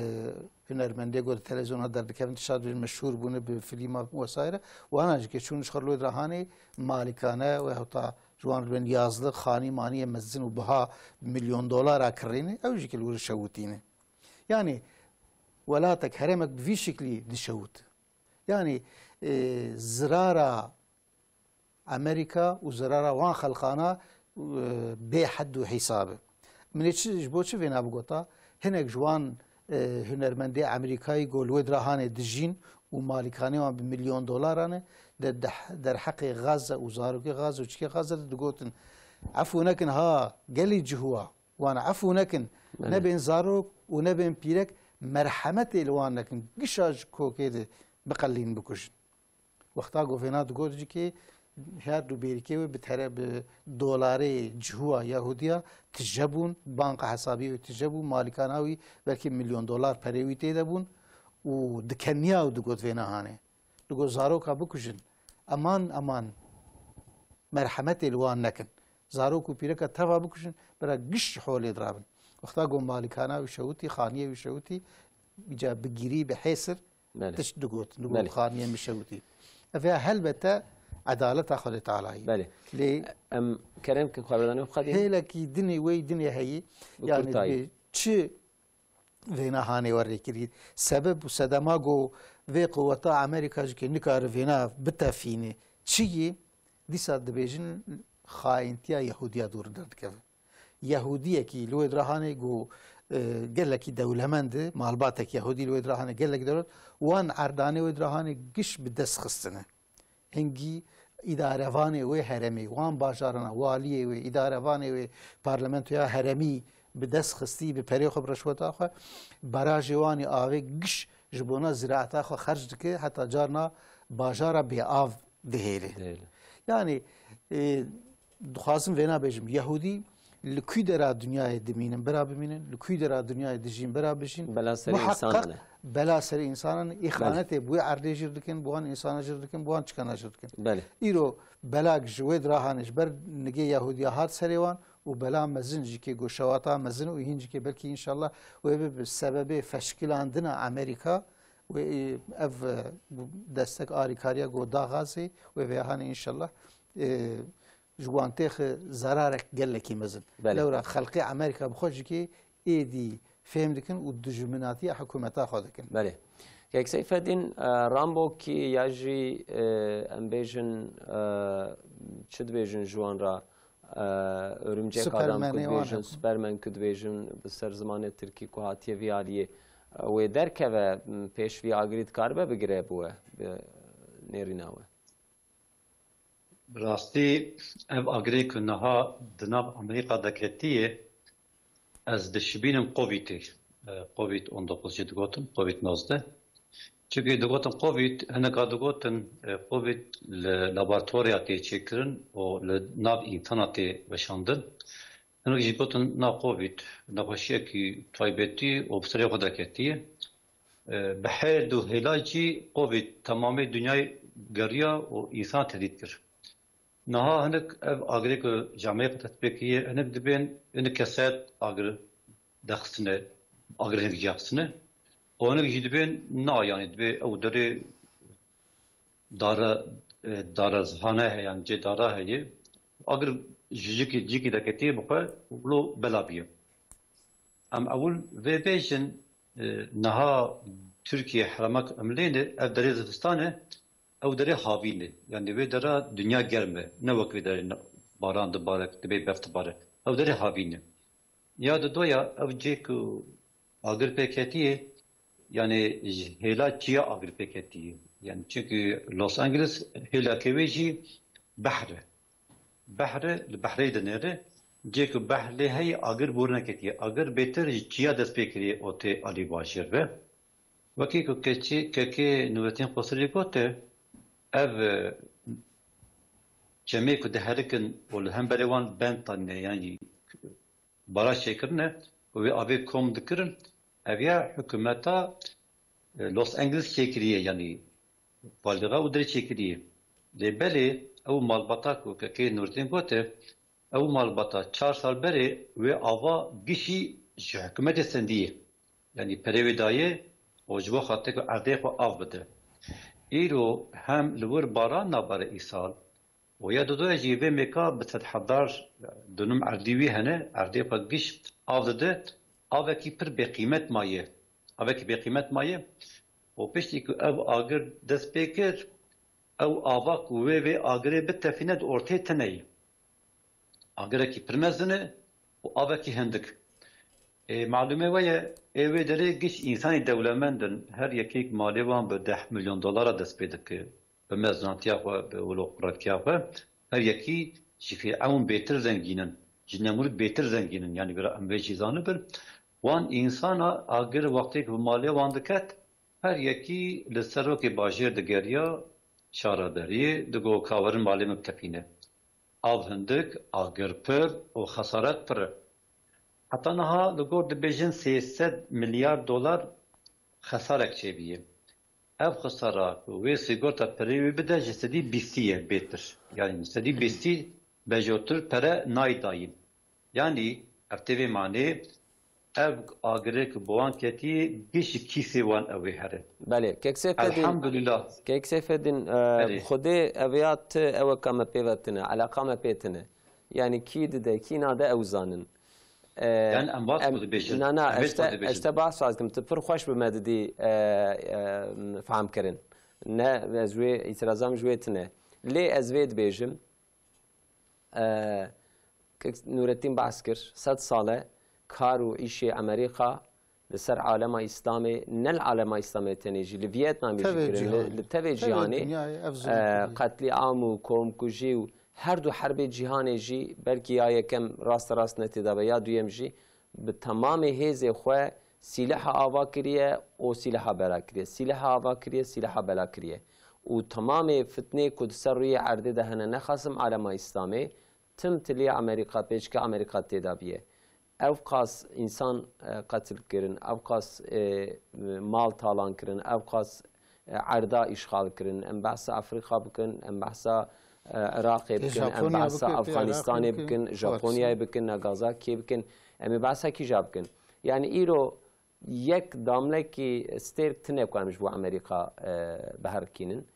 hunermendê ku di televizyona derdikevin, tişta dibêjin meşhûr bûne bi filîma wesaire. Wana jî ke çûn ji xwe li wê dirahanê malikane wê heta ji wan ribên yazlix, xanî maniyê mezin û biha milyon dolara kirîne, ew jî ke li wir şewitîne. Yani welatek, herêmek bi vî şiklî dişewit. Yani, e, zirara Amerîka û zirara wan xelqana, e, bê hed û hîsab e. Min ê çi, ji bo çi vêna bigota? Hinek ji wan, e, hunermendê Amerîkayî ku li wê dirahanê dijîn û malîkanê wan bi milyon dolaran e, de, de, derheqê Gaza û zarokê Gaza û çikê Gaza de digotin, "Efû nekin ha, gelî cihuwa, wan efû nekin, Belê. Nebên zarok û nebên pîrek, merhemetê li wan nekin, gişa ji kokê de biqelîn, bikujin." Wexta ku vêna digot jî kê, her du bêrîkê wê bi tere-, bi dolarê cihuwa Yahudiya tije bûn, banka hesabiyê wê tije bû, malikana wî belkî milyon dolar perê wî tê de bûn û dikeniya û digot vêna hanê. Digot zaroka bikujin, eman eman merhemetê li wan nekin. Zarok û pîreka teva bikujin, bira giş ji holê dirabin. Wexta ku malikana wî şewitî, xaniyê wî şewitî, îca bi girî, bi hêsir, Belê. Tişt digot, digot Belê. Xaniyê min şewitî. Ev ya helbete edaleta Xwedê Tealayî. Belê. Lê Em kerem kin xwe bedanê xwe dî. Hêlekî dinê wey dinê heyî. Bi Yani kurtayî. Dibê çi vêna hanê we rêkirî? Sebeb û sedema ku vê quweta Amerîka jî ke nikare vêna bitefîne. Çi yî? Dîsa dibêjin xayintiya Yehudiya dûr derdikeve. Yehudiyekî li wê dirahanê ku, e, gelekî dewlemend e, malbatek Yehudî li wê dirahanê gelekî dewlemend, wan erdanê wê dirahanê giş bi dest xistine. Hingî îdarevanê wê heremî, wan bajarana, waliyê wê, îdarevanê wê, parlamentoya heremî bi dest xistî, bi perê xwe, bi reşweta xwe, barajê wan ê avê giş ji bona ziraeta xwe xerc dike, heta carna bajara bêav dihêle. Dihêle. Yani, e, dixwazim vêna bêjim, Yehûdî li kû dera dinyayê dimînin, bira bimînin, li kû dera dinyayê dijîn, bira bijîn. Bela serê Muheqqeq însanan e. Bela serê însanan e. Belê. Îxanetê bi wê erdê jî dikin, bi wan însana jî dikin, bi wan çikana jî dikin. Belê. Îro belak ji wê dirahanê ji ber nigê Yehûdiya hat serê wan û bela mezin jî kê goşewata mezin û hîn jî kê belkî înşallah wê bibe sebebê feşkilandina Amerîka. Wê, e, ev, e, bu destek alîkariya ku da Gazê, wê vêya hanê înşallah, e, ji wan têxe zerarek gelekî mezin. Belê. Lewra xelkê Amerîka bi xwe jî kê êdî fêm dikin û dijminatiya hikûmeta xwe dikin. Belê. Kek Seyfeddîn, e, Rambo kî ya jî, e, em bêjin, e, çi dibêjin ji wan re, e, örümcek adam ku Supermanê wan dibêjin, hep. Superman ku dibêjin, bi ser zimanê tirkî ku hatiye vî aliyê, e, wê derkeve, m, pêş vî agirî dikaribe bigire bi we, bi nêrîna we? Bi rastî ev agirê ku niha di nav Amerîka de ketiye, ez dişibînim Covidê, e, Covid on dokuz jî digotin, Covid nozdeh. Çimkî digotin Covid, hineka digotin, e, Covid li laboratoriya tê çêkirin û li nav însana tê weşandin. Hinek jî gotin na Covid nexweşiyekî taybetî û bi serê xwe derketiye. E, bi her du hêla jî Covid temamê dinyayê geriya û însan tehdît kir. Niha hinek ev agirê ku ji Amerîka dest pê kiriye, hinek dibên, hinek keset agir dexistine, agir hinek jî ya xistine. Û hinek jî dibên na, yanî dibê ew derê dara, e, dara zihane heye, yanî cê dara heye. Agir ji cîkî, cîkî deketiye bi xwe, wilo bela bûye. Em ewil vê bêjin, e, niha Tirkiye heremek em lê ne, ev derê zivistan e, ew derê havîn e. Yanî vê dera dinya germ e. Ne wek vê derê ne, baran dibare, dibê berf dibare. Ew derê havîn e. Ya didoya, ev cê ku agir pê ketiye, yanî ji hêla çiya agir pê ketiye. Yanî çimkî Los Angeles hêlakê wê jî behr e. Behr e, li behrê dinêre, cê ku behr lê heye, agir bor neketiye. Agir bêtir ji çiya dest pê kiriye û tê alî bajêr ve. Wekî ku keçî, kekê Nurettin Qosirî gote, ev, e, çemê ku diherikin û li hemberê wan bend danîne, yanî baraj çêkirine û wê avê kom dikirin, ev ya hikûmeta, e, Los Angeles çêkiriye, yanî balîxa û dirê çêkiriye. Lê belê ew malbata ku kekê Nûretîn gote, ew malbata çar sal berê wê ava gişî ji hikûmetê sendiye. Yanî perê wê daye û ji bo xatirê ku erdê xwe av bide. Îro hem li wir baran nabare îsal, û ya didoya jî vê mêka bi sedhedar dunum erdî wî hene, erdê xwe giş av dide, avekî pir bêqîmet maye. Avekî bêqîmet maye û piştî ku ev agir dest pê kir, ew ava ku wê vê agirê bitefîne di ortê tine ye. Agirekî pir mezin e û avekî hindik. Ê, malûmê we ye, ê wê derê giş însanî dewlemend in. Her yekêk malê wan bi deh milyon dolara dest pê dike. Bi mezinatiya xwe, bi wilo quretiya xwe, her yekî ji Fîrewn bêtir zengîn in. Ji Nemrûd bêtir zengîn in. Yanî bira em vê jî zanibin. Wan însana agir wextêk bi malê wan diket, her yekî li serokê bajêr digeriya, şaredariyê, digo ka werin malê min bitefîne. Av hindik, agir pir û xesaret pir e. Heta niha li gor dibêjin sê sed milyar dolar xesarek çêbûye. Ev xesara ku wê sigorta pirê wê bide ji sedî bîstî ye bêtir. Yanî sedî bîstî bejotir pere nayê dayîn. Yanî ev tê vê manê, ev agirê ku bi wan ketî, giş ji kîsê wan ew ê here. Belê, Kek Seyfedîn, Elhamdulillah. Kek Seyfedîn, e, Belê. Xwedê ev ya ti ew e ka me pê ve tine, eleqa me pê tine. Yanî kî dide, kî nade ew zanin. E, Yanî em vat em, xwe dibêjin. Na, na, Em vê ez te, xwe dibêjin. Ez te behsa dikim, tu pir xweş bi me didî, e, e, fehm kirin. Ne, ez wê îtirazam ji wê tine. Lê ez vê dibêjim, E, Kek Nûretîn behs kir, sed sal e kar û îşê Amerîka li ser alema Îslamê, ne li alema Îslamê tenê jî, li Vietnamê jî Tevê kirin, li, cîhanê. Li tevê Tevê cîhanê, dinyayê ev zulm e, kiriye. Qetlîam û komkujî û her du herbê cîhanê jî, belkî ya yekem raste rast ne tê de be, ya duyem jî, bi temamê hêzê xwe sîleha ava kiriye û sîleha bela kiriye. Sîleha ava kiriye, sîleha bela kiriye. Û temamê fitnê ku di ser rûyê erdê de hene, nexasim alema Îslamê, tim tilî Amerîka, pêçike Amerîka tê de bûye. Ev qas însan, e, qetil kirin, ev qas, e, mal talan kirin, ev qas, e, erda îşxal kirin. Em behsa Afrîka bikin, em behsa, e, Iraqê bikin, em Japonya behsa bikin, Afganistanê Iraqê bikin, bikin, Japonyayê Farisê. Bikin, Nagasakiyê bikin. Em ê behsa kîja bikin? Yanî îro yek damlekî stêrk tine ku em ji bo Amerîka, e, bi hev kînin.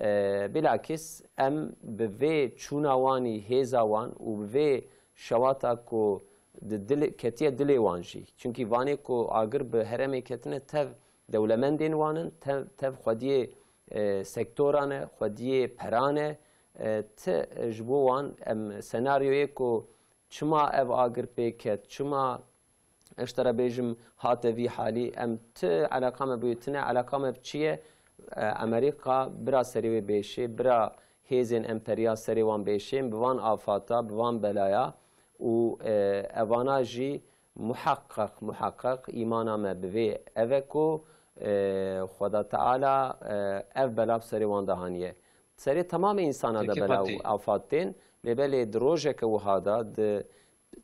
E, bilakis em bi vê çûna wanî, hêza wan û bi vê şewata ku di dilê, ketiye dilê wan jî. Çimkî vanê ku agir bi herêmê ketine tev dewlemendên wan in, tev, tev xwediyê, e, sektoran e, xwediyê peran e. E, ti ji bo wan em senaryoyê ku çima ev agir pê ket, çima ez te re bêjim hate vî halî, em ti eleqa me bi wê tine, eleqa me bi çi ye? E, Amerîka bira serê wê bêşê, bira hêzên emperiyal serê wan bêşên, bi van afata, bi van belaya û, e, evana jî muheqeq, muheqeq îmana me bi vê ev e ku, e, Xweda Teala, e, ev bela bi serê wan de haniye. Serê temamê însana de Peki, bela û Fatih. Afat tên, lê belê di rojeke wiha de, di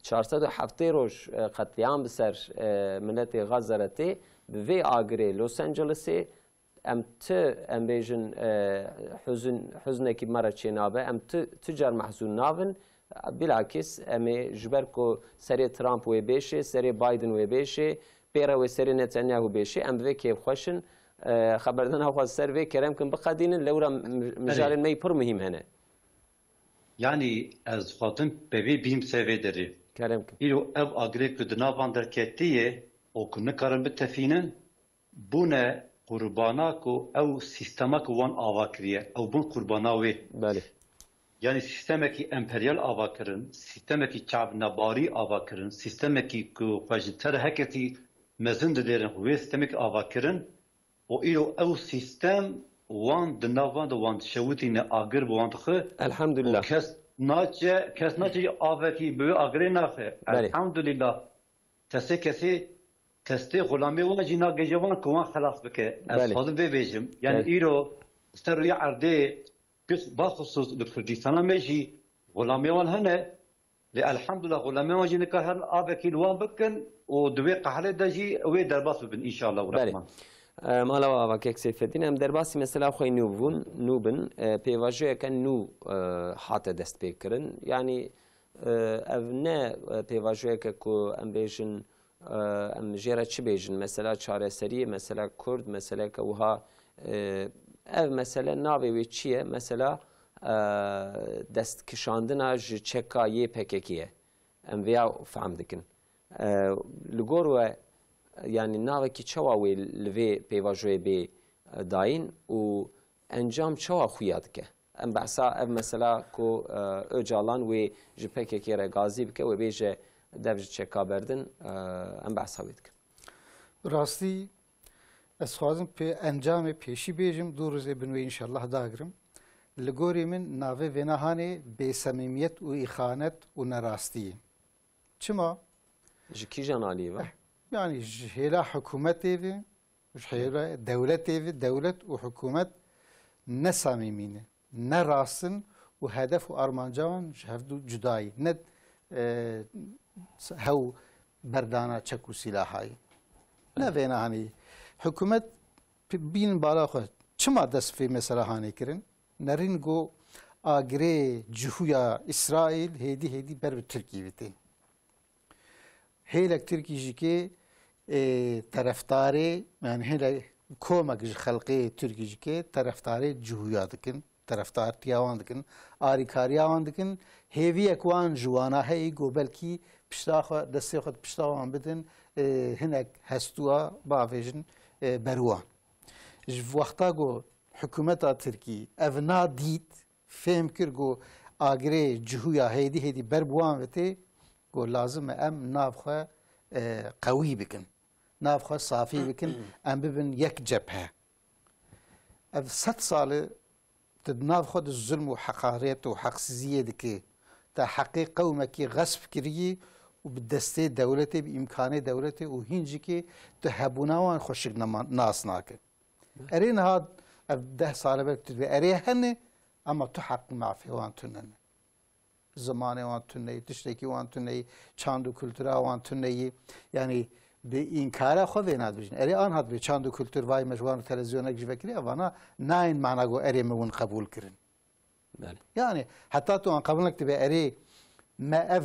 çar sed û heftê roj, e, qetlîam bi ser, e, miletê Gaza re tê, bi vê agirê Los Angelesê, em ti, em bêjin, e, huzn, huznekî me re çênabe, em ti, ti car mehzûn nabin. Bilakis em ê ji ber ku serê Trump wê bêşê, serê Biden wê bêşê, pê re wê serê Netanyahu bêşê, em bi vê kêfxweş in. E, xeberdana xwe ser vê kerem kin biqedînin, lewra m-, Erê. Mijarên me yî pir muhîm hene. Yanî ez dixwazim pevê bîm ser vê derê. Kerem kin. Îro ev agirê ku di nav van derketiye û ku nikarin bitefînin, bûne qurbana ku ew sîstema ku wan ava kiriye, ew bûn qurbana wê. Belê. Yanî sîstemekî emperyal ava kirin, sîstemekî çavnebarî ava kirin, sîstemekî ku xwe ji te re her kesî mezin didêrin, wê sîstemekî ava kirin û îro ew sîstem wan di nav van de wan dişewitîne, agir bi wan dixwe. Elhamdulillah. Û kes naçe, kes naçe avekî bi wê agirê naxe. Belê. Elhamdulillah. Tesê kesê, testê xulamê wan jî nagêje wan ku wan xelas bike. Ez Belê. Dixwazim vê bêjim. Yani Belê. Îro ser rûya erdê Just baxusus li Kurdistana me jî xulamê wan hene. Lê elhamdulillah xulamê wan jî nikar herin avekî li wan bikin û di wê qehlê de jî wê derbas bibin înşallah û Belê. Rehman. E, mala we ava kek Seyfeddin, em derbasî mesela xwe nû bûn, nû bin, e, pêvajoyeke nû, e, hate destpêkirin. Yanî, e, ev ne, e, pêvajoyeke ku em bêjin, e, em jê re çi bêjin? Mesela çareseriyê, mesela Kurd, meseleke wiha, e, ev mesele navê wê çi ye? Mesela, e, destkişandina ji çeka Y P G K'ê ye. Em vêya fehm dikin. E, li gor we, yanî navekî çawa wê li vê pêvajoyê bê, e, dayîn û encam çawa xuya dike? Em behsa ev mesela ku, e, Ocalan wê ji P K K re gazî bike, wê bêje dev ji çeka berdin, e, em behsa wê dikin. Bi rastî ez xwazim pê encamê pêşî bêjim, du rûzê bin wê înşallah dagirim. Li gorî min navê vêna hanê bêsemîmiyet û îxanet û nerastî ye. Çima? Ji kîjan aliyê ve? Eh, yanî ji hêla hikûmetê ve, ji hêla dewletê ve, dewlet û hikûmet ne samîmî ne, ne rast in û hedef û armanca wan ji hevdû cuda ye. Ne, e, hew berdana çek û sîlaha ye. Ne vêna hanê. Hikûmet bînin bala xwe. Çima dest vê mesela hanê kirin? Nerîn ku agirê cihûya Îsraîl hêdî hêdî ber bi Tirkî vitê. Hêlek Tirkî jî kê, e, terefdarê, yanî hêlek komek ji xelkê Tirkî jî kê terefdarê cihûya dikin, terefdartiya wan dikin, arîkariya wan dikin. Hêviyek wan ji wana heyî ku belkî pişta xwe, destê xwe di pişta wan bidin, e, hinek hestûa bavêjin, e, ber wan. Ji wexta ku hikûmeta Tirkî ev na dît, fêm kir ku agirê cihûya hêdî hêdî ber bi wan ve tê, ku lazim e em nav xwe, e, qewî bikin. Nav xwe safî bikin, em bibin yek cephe. Ev sed sal e tu di nav xwe de zulm û heqaret û heqsiziyê dikî. Te heqê qewmekî xesp kiriyî û bi destê dewletê, bi îmkanê dewletê û hîn jî kê tu hebûna wan xweşik nema-, nas nake. Erê niha ev deh sal e belkî tu dibê erê hene, ama tu heq û mafê wan tune ne. Zimanê wan tune ye, tiştekî wan tune ye, çand û kultura wan tune ye. Yanî bi înkara xwe vê nadibêjin. Erê anha dibê çand û kultur vay me ji wan televîzyonek jî vekirî, evana nayên mana ku erê me win qebûl kirin. Belê. Yanî heta tu an qebûl nekiribê, erê me ev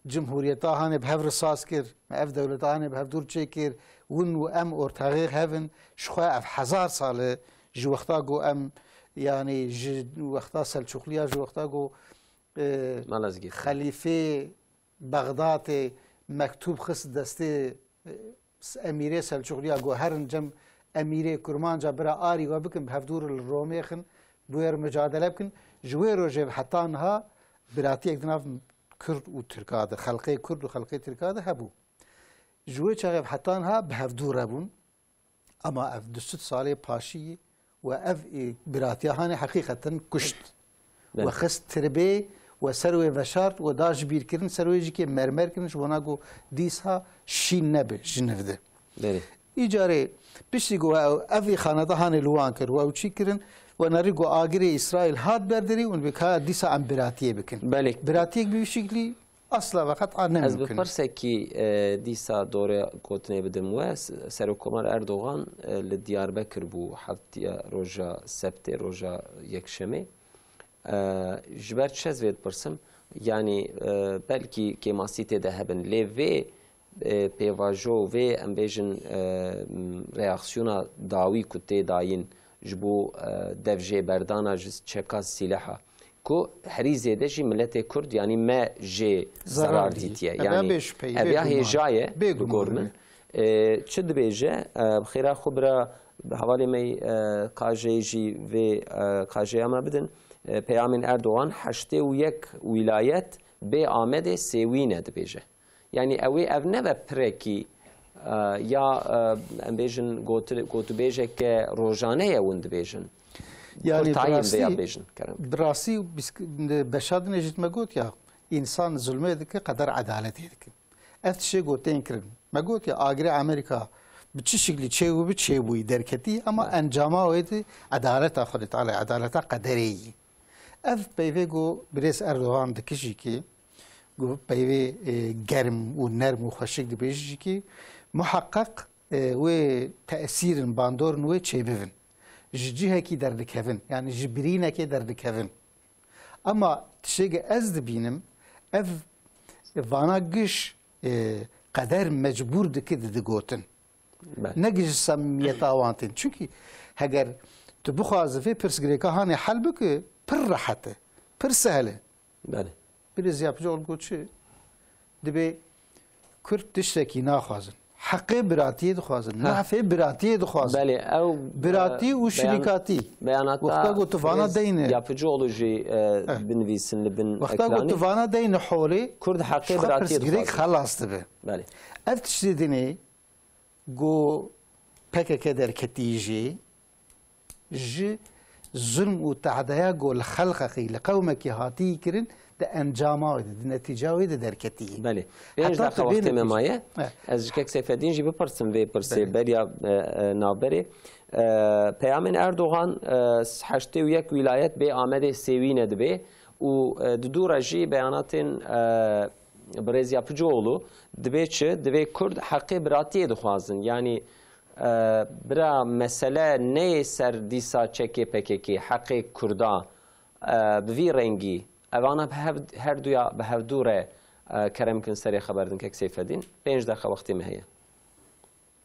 cumhuriyeta hanê bi hev re saz kir, me ev dewleta hanê bi hev dûr çêkir, win û em ortaxê hev in, ji xwe ev hezar sal e, ji wexta ku em, yanî ji wexta Selçuqliya, ji wexta ku, e, Malazgirt. Xelîfê Bexdatê mektûb xist destê, e, Emîrê Selçuqliya got, herin cem Emîrê Kurmanca bira arî we bikin, bi hevdû re li Romê xin, bi wê re micadele bikin. Ji wê rojê ve heta niha biratiyek di nav Kurd û Tirka de, xelqê Kurd û xelqê Tirka de hebû. Ji wê çaxê ve heta niha bi hevdû re bûn. Ama ev du sed salê paşî û ev, e, biratiya hanê heqîqeten kuşt. Belê. We xist tirbê, we ser wê veşart, we da ji bîr kirin, ser wê jî kê mermer kirin, ji bona ku dîsa şîn nebe ji niv de. Belê. Îcarê piştî ku ew, ev îxaneta hanê li wan kir, we ew çî kirin, we nerî ku agirê Îsraîl hat berdirî û bi ka dîsa em biratiyê bikin. Belê. Biratiyek bi vî şiklî Asla ve qet'a ne mumkin e. Ez bi pirsekî, e, dîsa dore gotinê bidim we. S-, Serokkomar Erdogan, e, li Diyarbekir bû heftiya roja sebtê, roja yekşemê. E, ji ber çi ez vê dipirsim? Yanî, e, belkî kêmasî tê de hebin. Lê vê, e, pêvajo, vê em bêjin, e, m, reaksiyona dawî ku tê dayîn ji bo, e, devjêberdana ji çeka sîleha. Ku herî zêde jî miletê Kurd, yanî me jê zerar dîtiye. Yanî ev ya hêja ye, bi gor min. E, çi dibêje? E, bi xêra xwe bira hevalê me, e, Kajeyê jî vê, e, Kajêya me bidin. E, peyamên Erdogan, heştê û yek wîlayet bê Amedê sêwî ne dibêje. Yanî ew ê ev nebe pirekî, e, ya, e, em bêjin goti-, gotûbêjeke rojane ye hûn dibêjin. Yanî kurtayên vê ya bêjin, kerem. Bi rastî, beşa dinê jî me got ya, însan zulmê dike, qeder edaletê dike. Ev tiştê gotên kirin. Me got ya, agirê Amerîka bi çi şiklî çêbû bi çêbûyî derketî, ama encama wê de edaleta Xwedê Teala, edaleta qederê yî. Ev peyvê ku birêz Erdogan dikijî ki, ku peyvê, e, germ û nerm û xweşik dibêjî ki, muheqeq, e, wê tesîrin, bandorên wê çêbibin. Ji cihekî derdikevin, yani ji birînekê derdikevin. Ama tiştê ku ez dibînim, ev vana giş, e, qeder mecbûr dike dide gotin. Belê. Ne giş samimiyeta wan tên. Çünkü heger tu bixwazi vê pirsgirêka hanê hel bike, pir rehet e, pir sehl e. Belê. Birêz Ziya Picoğlu got çi? Dibê Kurd tiştekî naxwazin. Heqê biratiyê dixwazin. Heh. Mafê biratiyê dixwazin. Belê, ew, Biratî e, û beyan-, şirîkatî. Beyanata Wexta ku tu vana Birêz deyne. Ziya Picoğlu jî, e, Heh. binivîsin li bin Wexta ku ekranê. tu vana deyne holê, Kurd heqê xwe biratiyê pirsgirêk dixwazin. xelas dibe. Belê. Ev tiştê dinê ku P K K derketî jî, ji zulm û tehdaya ku li xelqekî, li qewmekî hatî kirin, di encama wê de, di netîca wê de derketî. Belê. Pênc Heta deqa tu bê wextê me netîc-, maye. He. Ez ji kek Seyfedîn jî bipirsim vê pirsê Belê. beriya, e, e, navberê. E, peyamên Erdogan, e, heştê û yek wîlayet bê Amedê sêwîne dibe û, e, di dû re jî beyanatên, e, Birêz Ziya Picoğlu dibê çi? Dibê Kurd heqê biratiyê dixwazin. Yanî, e, bira mesele neyê ser dîsa çekê P K K, heqê Kurda, e, bi vî rengî. Evana bi hev, her duya bi hevdû re, e, kerem kin serê xeber din kek Seyfedîn. Pênc deqa wextê me heye.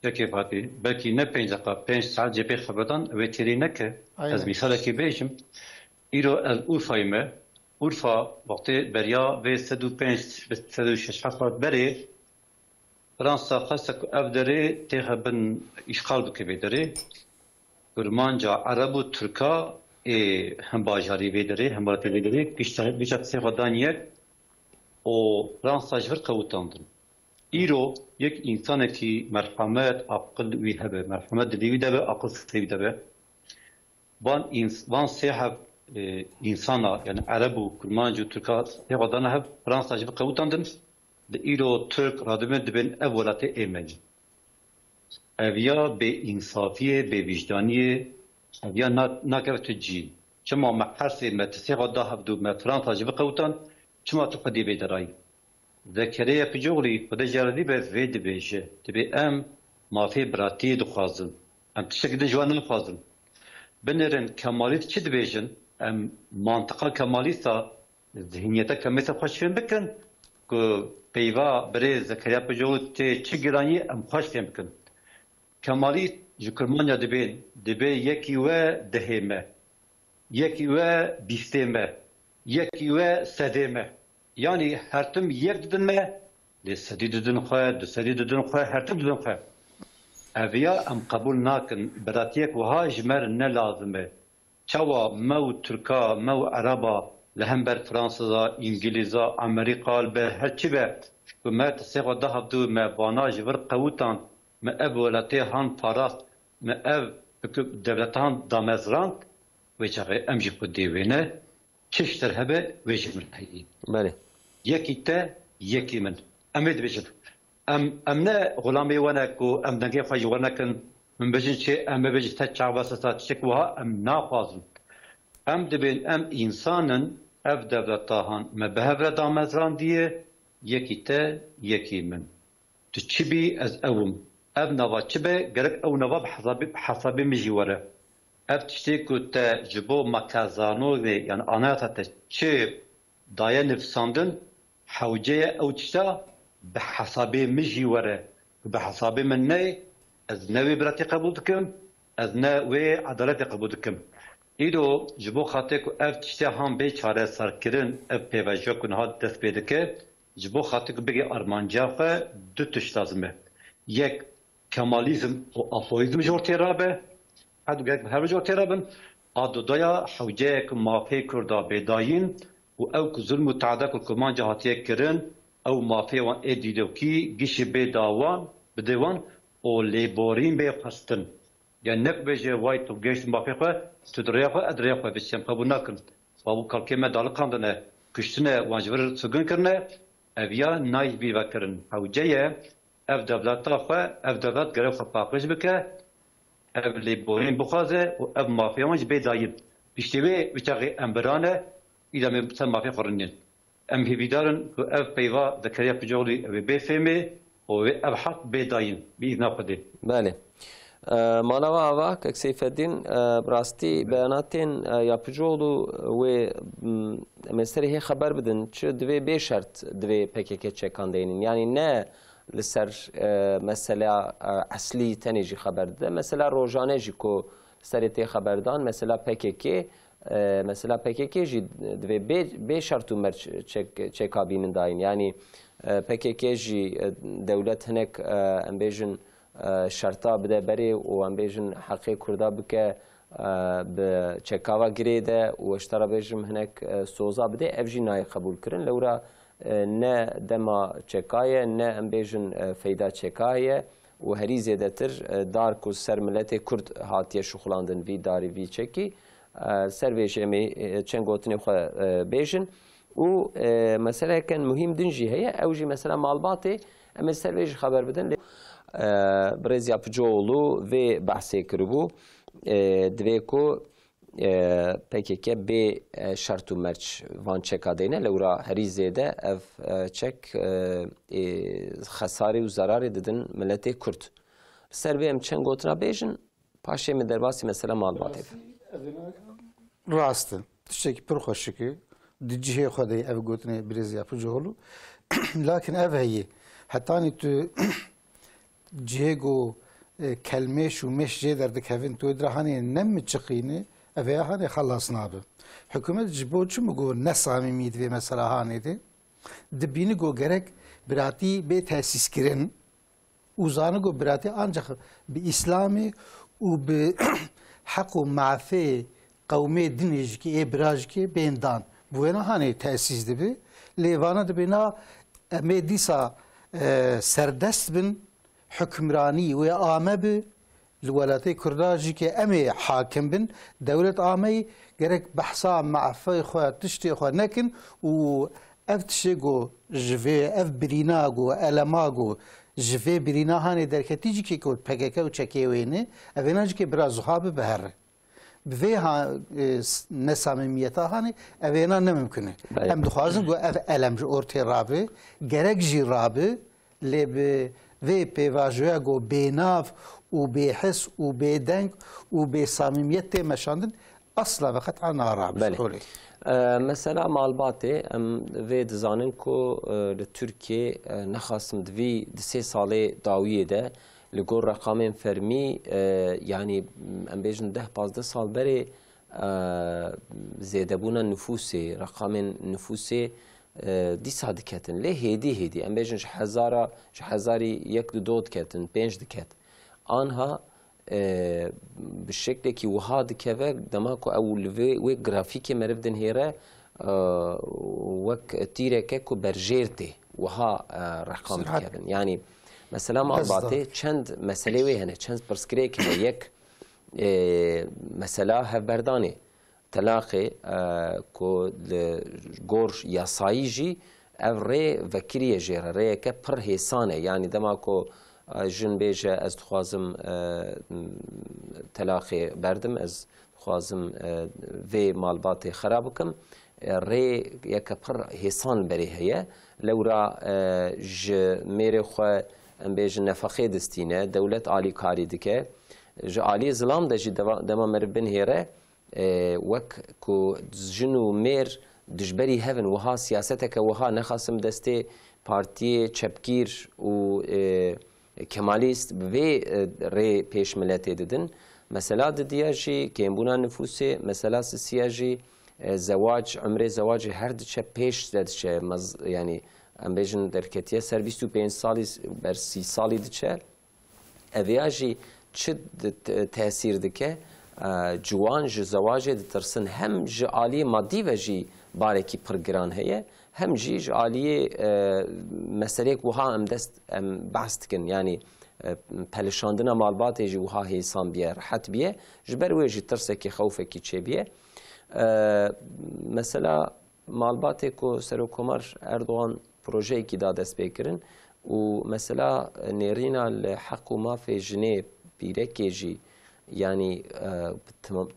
Kekê Fatî, belkî ne pênc deqa, pênc saet cê pê xebedan wê têrê neke. Aynen. Ez mîsalekê bêjim. Îro ez Urfayê me. Urfa wextê beriya vê sed û pênc, sed û şeş heft berê Fransa xweste ku ev derê têxe bin îşxal bike vê derê. Kurmanca, Ereb û Tirka ê him bajarî vê derê, him welatê vê derê, gişta, gişta qisê xwe dan yek û Fransa ji vir qewitandin. Îro yek însanekî merhemet, aqil wî hebe, merhemet dilê wî de be, aqil sê wî de be. Van îns-, van sê heb, e, însana, yani Ereb û Kurmanc û Tirka sê xwe dane hev, Fransa ji vir qewitandin. Di îro Tirk radibin, dibên ev welatê ê me ye. Ev ya bêînsafiyê, bêvîjdaniyê, ev ya na-, nakeve tu cî. Çima me her sê me ti sê xwe da hevdû, me Fransa ji vir qewitan, çima tu xwedî vê derayî? Zekeriya Picoğlu, Xwedê jê razî be, vê dibêje, dibê em mafê biratiyê dixwazin. Em tiştekî din ji wan naxwazin. Binêrin Kemalîst çi dibêjin? Em mantiqa Kemalîsta, zihniyeta Kemalîsta xweş fêm bikin ku peyva birêz Zekeriya Picoğlu tê çi giranî em xweş fêm bikin. Kemalîst ji Kurmanya dibên, dibê yekî we dehê me, yekî we bîstê me, yekî we sedê me. Yanî her tim yek didin me, lê sedî didin xwe, du sedî didin xwe, her tim didin xwe. Ev ya em qebûl nakin, biratiyek wiha ji me re ne lazim e. Çawa me û Tirka, me û Ereba li hember Fransiza, Îngilîza, Amerîka, li ber her çi be, ku me ti sê xwe da hevdû, me vana ji vir qewitan, me ev welatê han parast, me ev dewletan damezrand, wê çaxê em jî xwedî wê ne, çi ji te re hebe, wê jî min heyî. Belê. Yekî te, yekî min. Em ê dibêjin. Em, em ne xulamê we ne ku em dengê xwe ji we nekin. Min bêjin çê, em bibêjin te çaxbasesa tiştek wiha em naxwazin. Em dibên em însan in, ev dewleta han me bi hev re damezrandiye, yekî te, yekî min. Tu çi bî, ez ew im. Ev nava çi be, gerek ew nava bi hesabê, bi hesabê min jî were. Ev tiştê ku te ji bo makezanonê, yani anayasa te çi daye nivîsandin, hewce ye ew tişta bi hesabê min jî were. Ku bi hesabê min neyê, ez ne wê biratî qebûl dikim, ez ne wê edaletê qebûl dikim. Îro ji bo xatirê ku ev tiştê han bê çareserkirin, ev pêvajoya ku niha dest pê dike, ji bo xatirê ku bigê armanciya xwe, du tişt lazim e. Yek, Kemalîzm û Apoyîzm ji wir tê rabe, her du gerek bi hev re ji wir tê rabin. A dudaya hewceyek mafê Kurda bê dayîn û ew ku zulm û teada ku Kurmanca hatiye kirin, ew mafê wan ê dîrokî gişî bê da wan, bide wan û lêborîn bê xwestin. Ya ne ku bêje, way tu gêşt mafê xwe, tu di rêya xwe, ez di rêya xwe, vê tiştê em qebûl nakin. Babû kalkê me daliqandine, kuştine, wan ji vir sirgûn kirine, ev ya nayê ji bîr vekirin. Hewce ye, ev dewleta xwe, ev dewlet gerek xwe paqij bike, ev lêborîn bixwaze û ev mafê wan ji bê dayîn. Piştî wê, wî çaxê em birane, îda me ser mafê xwe rinên. Em hêvîdar in ku ev peyva Zekeriya Picoğlu ew ê bê fêmê û wê ev heq bê dayîn, bi îzna Xwedê. Belê. E, mala we ava, kek Seyfeddîn, e, bi rastî beyanatên, e, ya Picoğlu wê, m, em ê serê hê xeber bidin, çi divê bê şert divê P K K çekan deynin. Yanî ne li ser, e, mesela, e, eslî tenê jî xeber dide. Mesela rojane jî ku serê tê xeberdan, mesela P K K, e, mesela P K K jî divê bê, bê şert û merc çek, çeka bînin dayîn. Yanî, e, P K K jî, e, dewlet hinek, e, em bêjin, e, şerta bide berê û em bêjin heqê Kurda bike, e, bi çekava girê de û ji te re bêjim hinek, e, soza bide, ev jî nayê qebûlkirin. Lewra, e, ne dema çeka ye, ne em bêjin, e, feyda çeka ye û herî zêdetir, e, dar ku ser miletê Kurd hatiye şuxulandin vî darî, vî çekî. E, ser vê jî em ê, e, çend gotinê xwe, e, bêjin. Û, e, meseleyeke muhîm din jî heye, ew jî mesela malbatê, em ê ser vê jî xeber bidin. Lê, e, birêz ya Picoğlu vê behsê kiribû. E, divê ku, e, P K K bê, e, şert û merc van çeka deyne, lewra herî zêde ev, e, çek, e, e, xesarê û zerarê didin miletê Kurd. Li ser vê em çend gotina bêjin, paşê min derbasî mesela malbatê bikim. Rast e. Tiştekî pir xweşik e. Di cihê xwe de ye ev gotinê birêz ya Picoğlu. Lakin ev heye. Hetanî tu cihê ku, e, kelmêş û mêş jê derdikevin, tu dira hanê nemiçiqîne, ev ya hanê xelas nabe. Hikûmet ji bo çi min got ne samîmî di vê mesela hanê de? Dibîni ku gerek biratî bê tesîskirin, û zani ku biratî ancax bi Îslamê û bi heq û mafê qewmê dinê jî kê, ê bira jî kê bên dan. Bi wêna hanê tesîs dibe. Lê vana dibê na em ê dîsa, e, serdest bin, hukmranî wê ame bi, li welatê Kurda jî kê em ê hakim bin, dewlet ameyî gerek behsa mafê xwe, tiştê xwe nekin û ev tiştê ku ji vê, ev birîna ku, elema ku ji vê birîna hanê derketî jî kê ku P K K û çekê wê ne, ev êna jî kê bira Zuha bi bihere. Bi vê ha, e, s-, nesamîmiyeta hanê, ev êna ne mimkun e. Belê. Em dixwazin ku ev elem ji ortê rabe, gerek jî rabe, lê bi vê pêvajoya ku bênav û bêhis û bêdeng û bêsamîmiyet tê meşandin, asla ve qet'a narabe ji Belê. holê. E, mesela malbatê, em vê dizanin ku, e, li Tirkiyê, e, nexasim di vî di sê salê dawiyê de li gor reqamên fermî, e, yanî em bêjin deh pazdeh sal berê, e, zêdebûna nifûsê, reqamên nifûsê, e, dîsa diketin. Lê hêdî hêdî, em bêjin ji hezara, ji hezarî yek du do diketin, pênc diket. Anha, e, bi şeklekî wiha dikeve, dema ku ew li vê, wê grafîkê meriv dinhêre, e, wek tîreke ku berjêr tê, wiha, e, reqam Serhat. dikevin. Yanî, mesela Hezda. malbatê çend meselê wê hene, çend pirsgirêk hene. Yek, e, mesela hevberdanê, telaqê, e, ku li gor yasayî jî ev rê vekiriye jê re, rêyeke pir hêsan e. Yanî dema ku, e, jin bêje, ez dixwazim, e, m, telaqê berdim, ez dixwazim, e, vê malbatê xera bikim, e, rê yeke pir hêsan berê heye. Lewra, e, ji mêrê xwe, em bêjin, nefexê distîne, dewlet alîkarî dike. Ji aliyê zilam de jî deva-, dema meriv binhêre, e, wek ku jin û mêr dijberî hev in, wiha siyaseteke wiha nexasim destê partiyê çepgîr û, e, kemalîst bi vê, e, rê pêş miletê didin. Mesela didiya jî kêmbûna nifûsê, mesela sisiya jî, e, zewac, umrê zewacê her diçe pêş de diçe. Mez-, yanî em bêjin derketiye ser bîst û pênc salî, ber sî salî diçe. Evêya jî çi di-, te-, tesîr dike? E, ciwan ji zewacê ditirsin. Hem ji aliyê madî ve jî barekî pir giran heye, hem jî ji aliyê, e, meseleyek wiha em dest, em behs dikin. Yanî, e, pelişandina malbatê jî wiha hêsan biye, rehet biye. Ji ber wê jî tirsekî, xewfekî çêbiye. E, mesela, Malbatê ku Serokkomar Erdogan projeyekî da destpêkirin û mesela nêrîna li heq û mafê jinê pîrekê jî, yanî, e, bi tim-,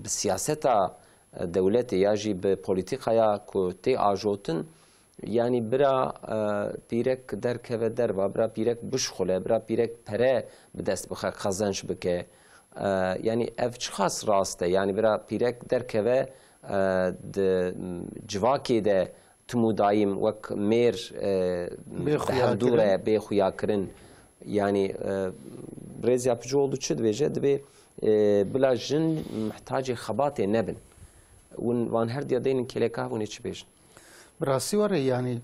bi siyaseta e, dewletê ya jî bi polîtîkaya ku tê ajotin, yanî bira, e, pîrek derkeve derva, bira pîrek bişxule, bira pîrek pere bi dest bixe, qezenç bike. E, yanî ev çiqas rast e? Yanî bira pîrek derkeve, e, di civakê de tim û dayîm wek mêr, e, Bê bi xuya hevdû re kirin. bê xuya kirin. Yanî, e, Rêz Yapıcıoğlu çi dibêje? Dibê, e, bila jin mihtacê xebatê nebin. Win van her diya deynin kêleka hevûnê çi bêjin? Bi rastî were, yanî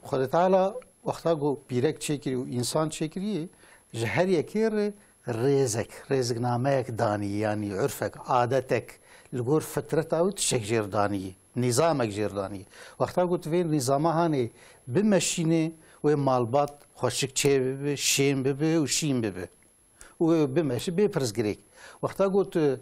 Xwedê Teala wexta ku pîrek çêkirî û însan çêkirî, ji her yekê re rêzek, rêziknameyek danî, yanî urfek, adetek, li gor fitreta wî tiştek jêr danî, nîzamek jêr danî. Wexta ku tu vê nîzama hanê bimeşînê, wê malbat xweşik çê bibe, şên bibe û şîn bibe. Û bimeşi bê pirsgirêk. Wexta ku tu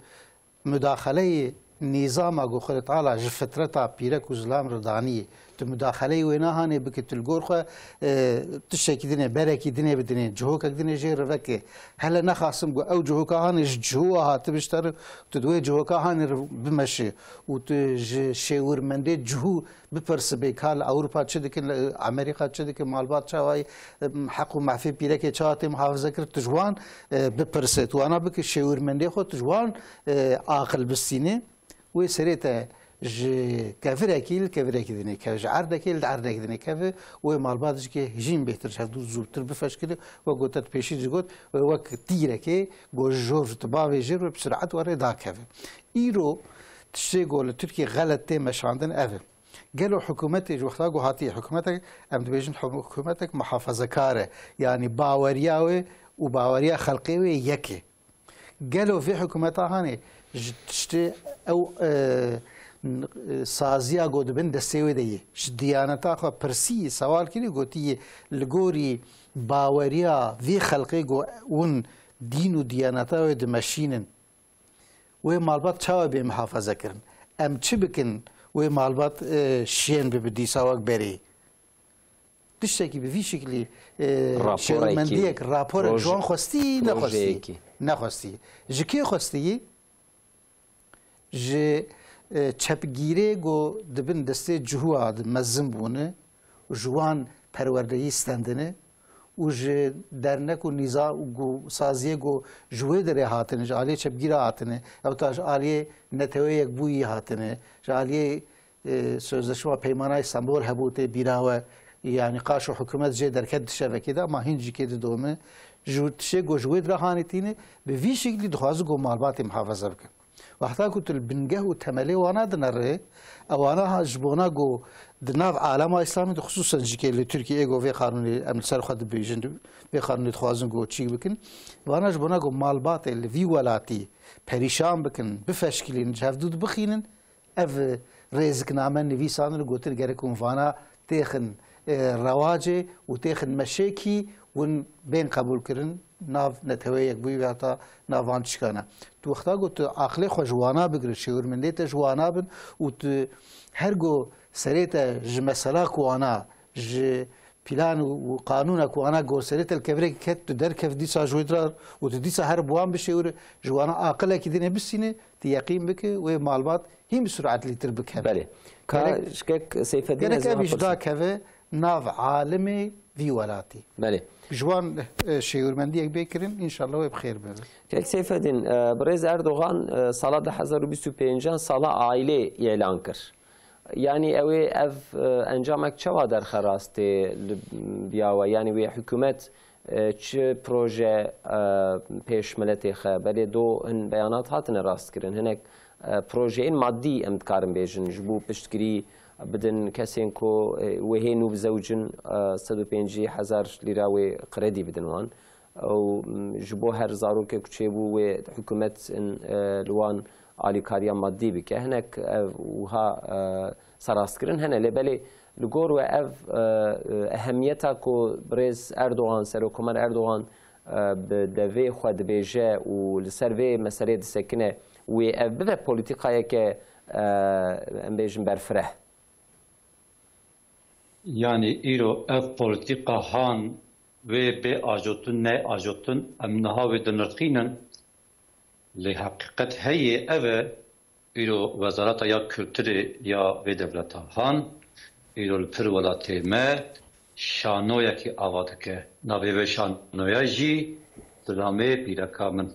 mudaxeleyê nîzama ku Xwedê Teala ji fitreta pîrek û zilam re daniyê, tu mudaxeleyê wê nahanê bike, tu li gor xwe, e, tiştekî dinê, berekî dinê bidinê, cihokek dinê jê re veke. Hele nexasim ku ew cihoka hanê ji cihû hatibî ji te re, tu di wê cihoka hanê re bimeşe û tu ji şêwirmendê cihû bipirse bê ka li Ewropa çi dikin, li Amerîka çi dikin, malbat çawa ye, em, heq û mafê pîrekê çawa tê muhafaze kir, tu ji wan, e, bipirse, tu wana bike şêwirmendê xwe, tu ji wan, e, aqil bistînê, wê serê te ji kevirekî li kevirekî dinê keve, ji erdekê li erdekî dinê keve, wê malbat jikê hijîn bêhtir ji hevdû zûrtir bifeşkire, wek gote tu pêşî jî got, wê wek tîrekê ku ji jov ji tibavê jê re bi sirat were dakeve. Îro tiştê ku li Tirkiyê xelet tê meşandin ev e. Gelo hikûmetê ji wexta ku hatiye hikûmetek, em dibêjin hikûmetek muhafazekar e, yanî baweriya wê û baweriya xelkê wê yek e. Gelo vê hikûmeta hanê ji tiştê ew, e, n-, e, saziya ku di bin destê wê de yê, ji diyaneta xwe pirsî, sewal kirî, gotî, li gorî baweriya vê xelkê ku hûn dîn û diyaneta wê dimeşînin, wê malbat çawa bê muhafaze kirin? Em çi bikin wê malbat, e, şên bibe dîsa wek berê? Tiştekî bi vî şiklî, e, Raporekî, şêwirmendiyek, raporek proje-, ji wan xwestî, nexwestî? projeyekî. Nexwestî. Ji kê xwestî? Ji, e, çepgîrê ku di bin destê cihûa de mezin bûne, ji wan perwerdeyî stendine û ji dernek û nîza-, ku saziyê ku ji wê derê hatine, ji aliyê çepgîra hatine, ew ta ji aliyê Neteweyê Yekbûyî hatine, ji aliyê, e, Sözleşma Peymana Îstanbul hebû tê bîra we, yanî qaşo hikûmet jê derket di şevekê de, ama hîn jî kê didome, ji tiştê ku ji wê derê hanê tîne, bi vî şiklî dixwazin ku malbatê muhafaza bikin. Wexta ku tu li bingeh û temelê wana dinere, ewana ha ji bona ku di nav alema Îslamê de, xisûsen jî kê li Tirkiyeyê ku vê qanûnê em li ser xwe dibêjin, vê qanûnê dixwazin ku çî bikin, vana ji bona ku malbatê li vî welatî perîşan bikin, bifeşkilînin, ji hevdû dibixînin, ev rêzikname nivîsandin û gotin gerek hûn vana têxin, e, rewacê û têxin meşêkî hûn bên qebûlkirin nav Neteweyê Yekbûyî ve heta nav van tişkana. Tu wexta ku tu aqilê xwe ji wana bigire, şêwirmendê te ji wana bin û tu her ku serê te ji mesela ku wana, ji plan û, û qanûna ku ana gor serê te li kevirek ket, tu derkev dîsa ji wê dira û tu dîsa her bi wan bişêwire, ji wana aqilekî dinê bistîne, tu yeqîn bike wê malbat hîn bi surat lîtir bikeve. Belê. Ka Gerek, şkek Seyfeddin gerek ez ev wiha jî pirsim. dakeve nav alimê vî welatî. Belê. Ji wan, e, şêwirmendiyek bê kirin, înşallah wê bi xêr bibe. Kek Seyfeddin, e, birêz Erdogan, e, sala du hezar û bîst û pêncan sala aîlê îlan kir. Yanî ew ê ev, e, encamek çawa derxe rastê li, biya we? Yanî wê hikûmet, e, çi proje, e, pêş miletê xe? Belê do hin beyanat hatine rastkirin. Hinek, e, projeyên maddî em dikarin bêjin. Ji bo piştgirî bidin kesên ku, e, wê hê nû bizewicin, e, sed û pêncî hezar lîra wê kredî bidin wan. Ew, m, ji bo her zarokek ku çêbû wê hikûmet, e, li wan alîkariya maddî bike. Hinek ev wiha, e, serastkirin hene. Lê belê li gor we ev, e, e, ehemiyeta ku birêz Erdogan, Serokkomer Erdogan, e, bi devê xwe dibêje û li ser vê meseleyê disekine, wê ev bibe polîtîkayeke, e, em bêjin berfireh? Yanî îro ev polîtîka han wê bê ajotin, neyê ajotin, em niha wê dinirxînin. Lê heqîqet heye ev e, Îro Wezareta ya Kulturê ya vê dewleta han, îro li pir welatê me şanoyekî ava dike. Navê vê şanoya jî Zilamê Pîreka Min.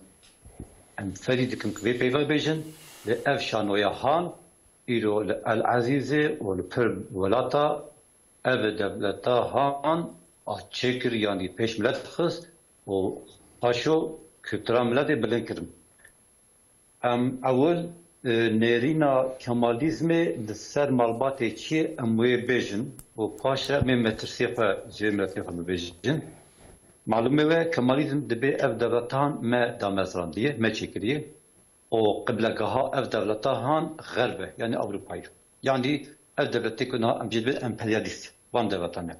Em ferî dikin ku vê peyva bêjin, lê ev şanoya han îro li El Ezîzê û li pir welata ev dewleta han a çêkir, yanî pêş milet xist û paşo kultura miletê bilind kirin. Em ewil, e, nêrîna Kemalîzmê li ser malbatê çi ye, em wê bêjin û paşê em ê metirsiyê xwe ji vê miletê xwe bibêjin. Malûmê we, Kemalîzm dibê ev dewletan me damezrandiye, me çêkiriye û qiblegaha ev dewleta han Xerb e, yanî Ewropa ye. Yanî ev dewletê ku niha em jê dibên emperyalîst, van dewletan e.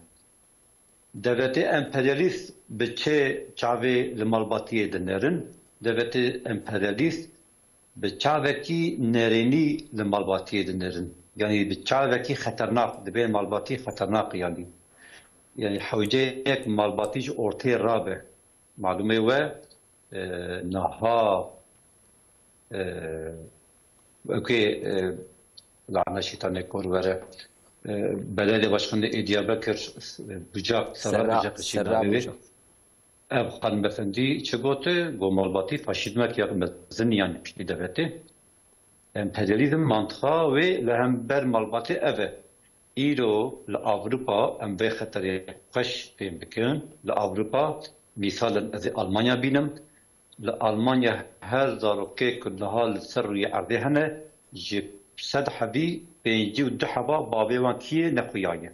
Dewletê emperyalîst bi çi çavê li malbatiyê dinêrin? Dewletê emperyalîst bi çavekî nerênî li malbatiyê dinêrin. Yanî bi çavekî xeternak, dibê malbatî xeternak yanî. Yanî hewceyek malbatî ji ortê rabe. Malûmê we, e, niha, e, wekî, e, lane şeytanê kor were, e, belediye başkanı ê Diyarbekir, e, Bucak, Serra Serra, Bucak, Serra Bucak. Ev hanımefendi çi gote? Go malbatî faşîzmek ya mezin, yanî piştî devletê. Emperyalîzm mantiqa wê li hember malbatê ev e. Îro li Ewropa em vê xeterê xweş fêm bikin. Li Ewropa, mîsalin ez ê Almanya bînim. Li Almanya her zarokê ku niha li ser rûyê erdê hene, ji sed hebî pêncî û du heba bavê wan kî ye, ne xuya ye.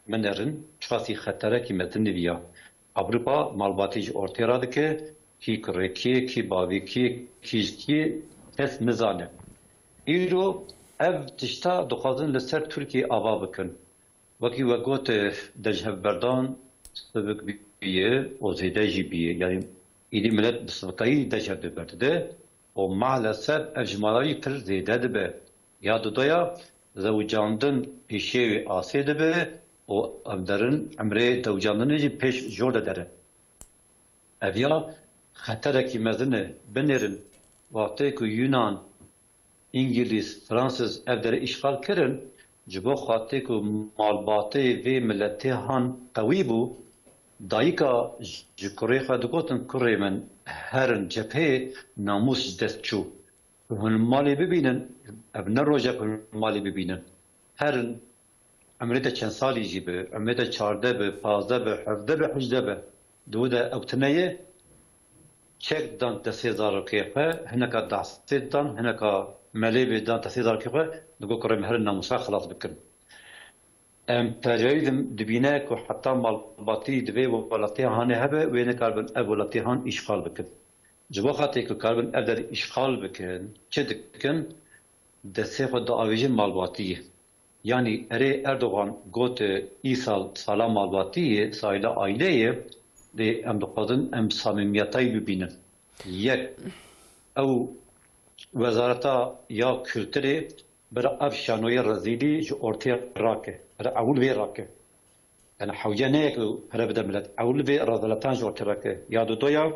Binerin, çiqasî xeterekî mezin li vî ya. Ewropa malbatî ji ortê radike, kî kurê kî ye, kî bavê kî ye, kî ji kî ye, kes nizane. Îro ev tişta dixwazin li ser Tirkiyê ava bikin. Wekî we got, e, dejhevberdan sivik bîye û zêde jî bîye. Yanî îdî milet bi sivikayî dejhev diberdide û maalesef ev jimara jî pir zêde dibe. Ya dudoya, zewicandin pêşiyê wê asê dibe û em derin emrê zewicandinê jî pêş jor de dere. Ev ya xeterekî mezin e. Binêrin, wextê ku Yunan, Îngilîz, Fransiz ev derê îşxal kirin, ji bo xatirê ku malbatê vê miletê han qewî bû, dayika ji kurê xwe digotin, kurê min, herin cepheyê, namûs ji dest çû. Hûn malê bibînin, ev ne roj e ku hûn malê bibînin. Herin, emrê te çend salî jî be, emrê te çardeh be, pazdeh be, hevdeh be, hejdeh be, di wir de ew tune ye, çek dan destê zarokê xwe, hineka dehsê dan, hineka melê bê dan destê zarokê xwe, digo kurê min herin namûsa xilas bikin. Emperyalîzm dibîne ku heta malbatî di vê welatê hanê hebe, wê nikaribin ev welatê han îşxal bikin. Ji bo xatirê ku karibin ev derê îşxal bikin, çi dikin? Destê xwe diavêjin malbatiyê. Yanî erê Erdogan got, îsal sala malbatiyê, sala aileyê, lê em dixwazin em samîmiyetayî bibînin. Yek, ew wezareta ya kulturê bira ev şanoyê rezîlî ji ortê rake, bira ewil vê rake. Yani hewce ne yek pere bide millet, ewil vê rezaletan ji ortê rake. Ya dudoya,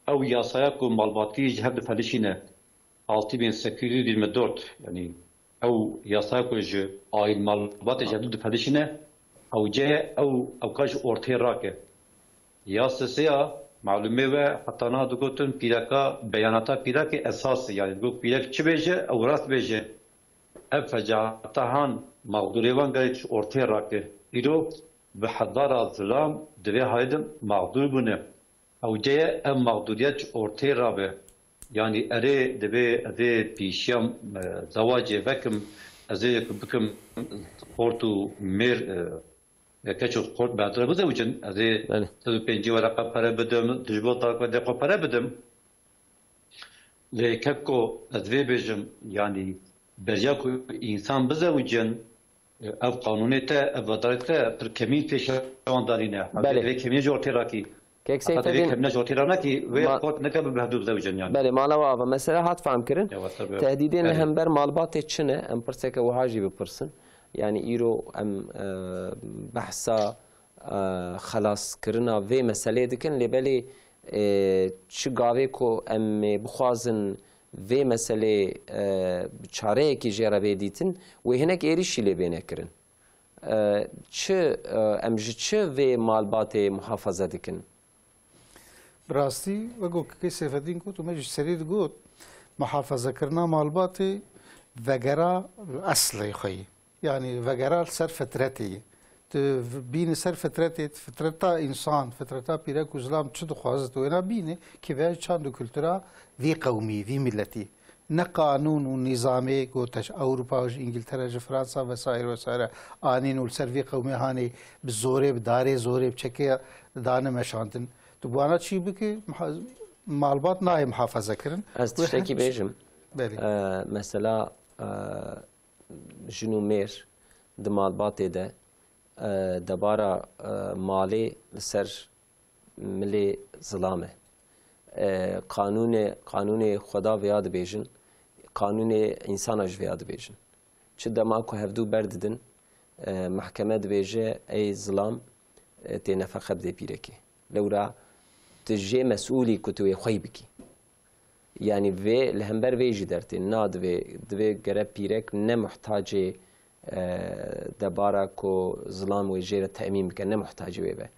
ew yasaya ku malbatî ji hev difelişîne, altı bin sekiz yüz yirmi dört, yani ew yasaya ku ji aîl malbatê ji hev du difelişîne, ew cê ew ewka ji ortê rake. Ya sisê ya, malûmê we heta niha digotin pîreka, beyanata pîrekê esas e. Yani digot pîrek çi bêje, ew rast bêje. Ev fecaata han mexdûrê wan gerek ji ortê rake. Îro bi hezara zilam di vê halê de mexdûr bûne. Ew ceye ev mexdûriyet ji ortê rabe. Yanî erê divê ez ê pîşiya, e, zewacê vekim, ez ê bikim xort û mêr, e, e, keç û xort bi hev re bizewicin, ez ê Belê. sed û pêncî wereqa pere bidim, dijbo tarka dê xwe pere bidim. Lê keko ez vê bêjim, yanî beriya ku însan bizewicin, ev qanûnê te, ev vedarê te pir kemîn pêşewan danîne. Belê. Vê kemînê ji ortê rakî. Kek Heta vê Seyfedîn, kemîne ji ortê ranakî, wê ma- xort neke bi behdû bizewicin yanî. Belê, mala we ava. Mesele hat fam kirin. Ya, wasa bi- Tehdîdên li Belê. hember malbatê çi ne? Em pirseke wiha jî bipirsin. Yanî îro em, e, behsa, e, xelaskirina vê meseleyê dikin, lê belê, e, çi gavê ku em ê bixwazin vê meselê, e, çareyekî jê re bê dîtin, wê hinek êrîşî lê bêne kirin. E, çi, e, em ji çi vê malbatê muhafaze dikin? Bi rastî, wek ku Kekê Seyfedîn got û me jî serî digot, muhafazekirina malbatê vegera eslê xwe ye. Yanî vegera li ser fitretê ye. Tu v-, bînî ser fitretê, fitreta însan, fitreta pîrek û zilam çi dixwaze, tu wêna bînî, kî veya çand û kultura vî qewmî, vî miletî. Ne qanûn û nîzamê ku te ji Ewropa, ji Îngiltere, ji Fransa vesaire vesaire anîn û li ser vî qewmê hanê bi zorê, bi darê zorê, bi çekê dane meşandin. Tu bi wana çî bikî, muha-, malbat nayê muhafaze kirin. Ez Wê tiştekî her bêjim. Belê. E, mesela, e, jin û mêr di malbatê de, e, debara, e, malê li ser milê zilam e. E, qanûnê, qanûnê Xweda vêya dibêjin, qanûnê însana jî vêya dibêjin. Çi dema ku hevdû berdidin, e, mehkeme dibêje, ey zilam, e, tê nefeqe bidê pîrekê. Lewra tu jê mesûlî ku tu wê xwey bikî. Yanî vê, li hember vê jî dertê. Na divê, divê gere pîrek ne muhtacê, e, debara ku zilam wê jê re temîn bike, ne muhtacê wê be.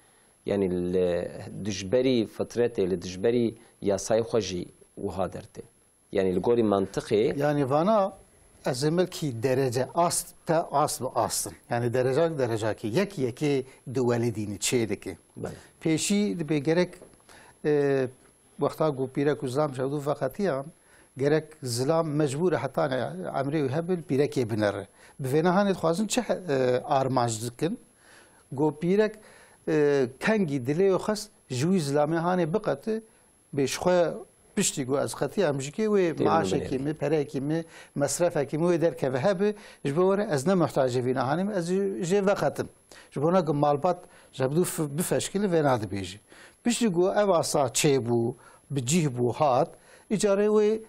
Yanî li dijberî fitretê, li dijberî yasayê xwe jî wiha dertê. Yanî li gorî mantiqê Yanî vana ez ê belkî derece ast te ast bi ast in. Yanî derecak derecakî. Yek yekê di welidînî çê dike. Belê. Pêşî dibê gerek, e, wexta ku pîrek û zilam ji hevdû veqetiyan, gerek zilam mecbûr e heta ne emrê wî hebe li pîrekê binere. Bi vêna hanê dixwazin çi, e, armanc dikin? Ku pîrek, e, kengî dilê wê xwest ji wî zilamê hanê biqeti, bê ji xwe piştî ku ez qetiyam ji kê wê Tê min maaşekî binêrî. min, perekî min, mesrefekî min wê derkeve hebe, ji bo were ez ne muhtacê vîna hanê me, ez jê, jê veqetim. Ji bona ku malbat ji hevdû f-, bifeşkili vêna dibêje. Piştî ku ev asa çêbû, bi cih bû hat, îcarê wê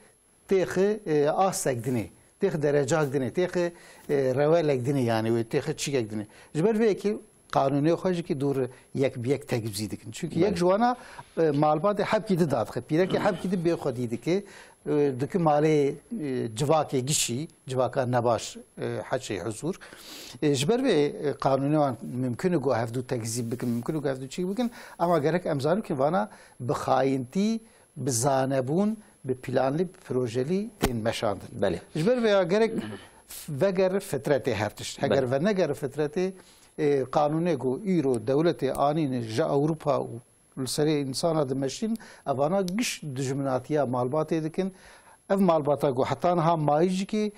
têxi, e, astek dinê, têxi derecak dinê, têxi, e, rewelek dinê, yanî wê têxi çîkek dinê. Ji ber vê yekê qanûnê xwe jî ki dûr yek bi yek tekbizî dikin. Çünkü yek Belê. ji wana, e, malbatê hebkî di dadixe, pîrekê hebkî di bê xwedî dike, e, dike malê, e, civakê gişî, civaka nebaş, e, heçê huzur. E, ji ber vê, e, qanûnê wan mimkun e ku hevdû tekzîb bikin, mimkun e ku hevdû çîk bikin, ama gerek em zanin ki vana bi xayintî, bi zanebûn, bi planlî, bi projelî tên meşandin. Belê. Ji ber vêya gerek veger fitretê her tişt. Heger Belê. veneger fitretê, e, qanûnê ku îro dewletê anîne ji Ewropa û li serê însana dimeşîn, evana giş dijminatiya malbatê dikin. Ev malbata ku heta niha mayî jî ki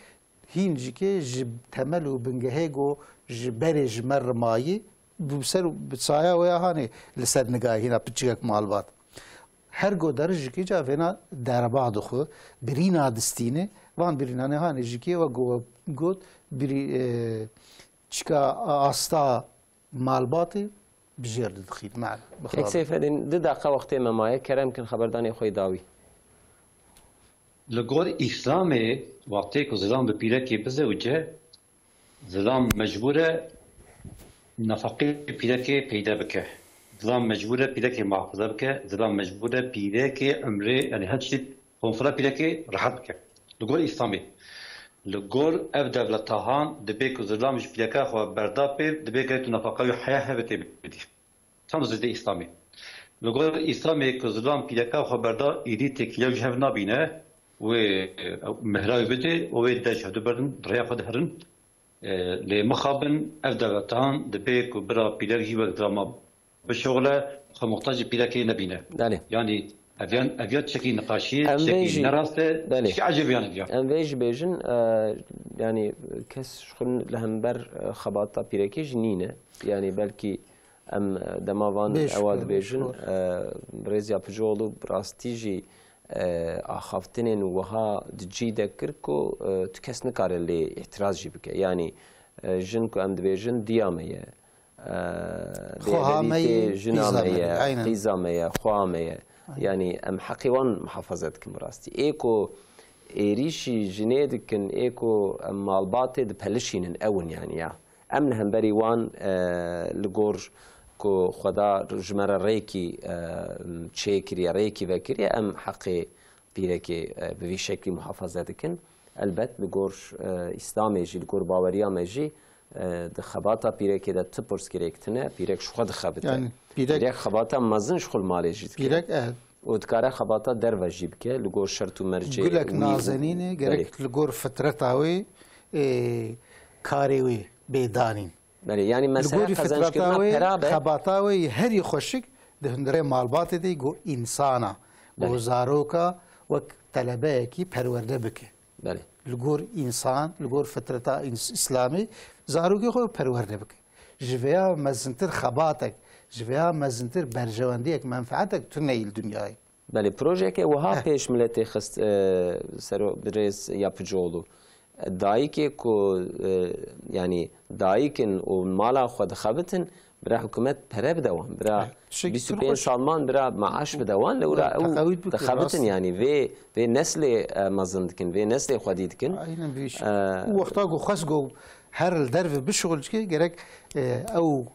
hîn jî ki ji temel û bingehê ku ji berê ji me re mayî, bi ser, bi saya wê hanê li ser nigahîna piçikek malbat. Her go derij jikê ca vêna derba dixwe, birîna distîne, van birînanê hanê jikê we go-, got, birî-, e, çika asta malbatê bi jêr didixîne. Mel, bi Kek xwe. Seyfedîn, di deqa wextê me maye, kerem kin xeberdanê xwe yê dawî. Li gor Îslamê, wextê ku zilam bi pîrekê bizewce, zilam mecbûr e nefeqê pîrekê peyde bike. Zilam mecbûr e pîrekê muhafaza bike. Zilam mecbûr e pîrekê emrê, yanî her tiştî konfora pîrekê rehet bike. Li gor Îslamê. Li gor ev dewleta han dibê ku zilam ji pîreka xwe berda pê, dibê gerek tu nefeqa wî heya hebe tê bidî. Tam zidê Îslamê. Li gor Îslamê ku zilam pîreka xwe berda, îdî têkiliya wî ji hev nabîne, wê, e, mihra wî bidê û wê de ji hevdu berdin, di rêya xwe de herin. E, lê mixabin, ev dewletan dibê ku bira pîrek jî wek zilama bişuxile, xwe muxtacê pîrekê nebîne. Belê. Yanî ev yan, ev ya tiştekî niqaşî, Em vê tiştekî jî, nerast e, belê. tiştekî ecêbiyan e ya. Em vê jî bêjin, e, yanî kes ji xwe li hember, e, xebata pîrekê jî nîne. Yanî belkî em, e, dema van Bêş, ewa bêş, dibêjin, bêş. e, Rêziya Picoğlu bi rastî jî, e, axaftinên wiha di cî de kir ku, e, tu kes nikare lê îtiraz jî bike. Yanî, e, jin ku em dibêjin diya me ye. E, Xweha me bêhevîtê ye, jina qîza me me ye, ye, aynen. qîza me ye, xweha me ye. Aynen. Yanî em heqê wan muhafaze dikin bi rastî. Ê ku êrîşî jinê dikin, ê ku em malbatê dipelişînin, ew in yanî ya. Em li hemberî wan, e, li gor ku Xweda ji me re rêkî, e, çêkiriye, rêkî vekiriye, em heqê pîrekê e, bi vî şeklî muhafaze dikin. Elbet li gor e, Îslamê jî, li gor baweriya me jî e, di xebata pîrekê de ti pirsgirêk tine, pîrek ji xwe dixebite. Yani pîrek Pîrek xebata mezin ji xwe li malê jî dike. Pîrek e, Û dikare xebata derve jî bike, li gor şert û mercê gulek wî û nazenîn e, Belê. Gerek li gor fitreta wê, e, karê wê bê danîn. Belê, yani Li mesele gorî qezençkirina fitreta wê, pera be. Xebata wê yê herî xweşik di hundirê malbatê de ku însana, ku Belê. Zaroka wek telebeyekî perwerde bike. Belê. Li gor însan, li gor fitreta îns-, îslamî zarokê xwe perwerde bike. Ji vêya mezintir xebatek, ji vêya mezintir berjewendiyek, menfeetek tune yî li dinyayê. Belê, projeyeke wiha Heh. pêş miletê xist, e, sero birêz Yapıcıoğlu. Dayikê ku, e, yani dayik in û mala xwe dixebitin, bira hikûmet pere bide wan, bira Tiştekî bîst û pênc xweş. Salman bira maaş bide wan, lewra Teqewît ew bike, dixebitin rast. Yani vê, vê neslê e, mezin dikin, vê neslê xwedî dikin. Aynen bir iş. E, Û wexta ku xwest ku her li derve bişuxul dike, gerek e, ew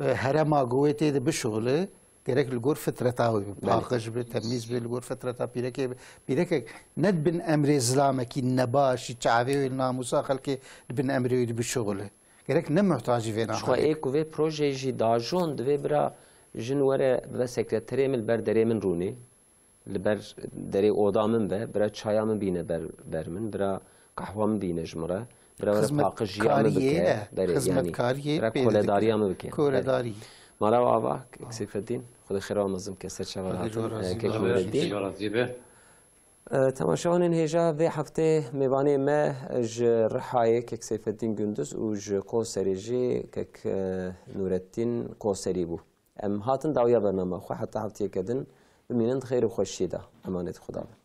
e, herema ku wê tê de bişuxule, gerek li gor fitreta wê be, Belê. Paqij be, temîz be, li gor fitreta pîrekê be. Pîrekek ne di bin emrê zilamekî nebaşî, çavê wê li namûsa xelkê di bin emrê wê de bişuxule. Gerek ne muhtacî vê Ji xwe naxelê. Ê ku vê projeyê jî dajon divê bira jin were bibe sekreterê min li ber derê min rûnê. Li ber derê oda min be, bira çaya min bîne ber, ber min, bira qehwa min bîne ji min re, bira were Xizmetkariyê paqijiya min bike, ne, berê, yani, xizmetkariyê bira pê koledariya dike. Min bike. Koledarî. Berê. Mala ava, kek Seyfeddîn, Xwedê xêra mezin ke ser çava Xwedê hatin, razî e, kek be. Nureddîn. Xwedê razî be. E, temaşevanên hêja vê heftê mêvanê me ji Rihayê kek Seyfeddîn Gunduz û ji Koserê jî kek, e, Nureddîn Koserî bû. Em hatin dawiya bernama xwe, heta heftiyeke din bimînin di xêr û xweşiyê de. Emanetî Xuda bin.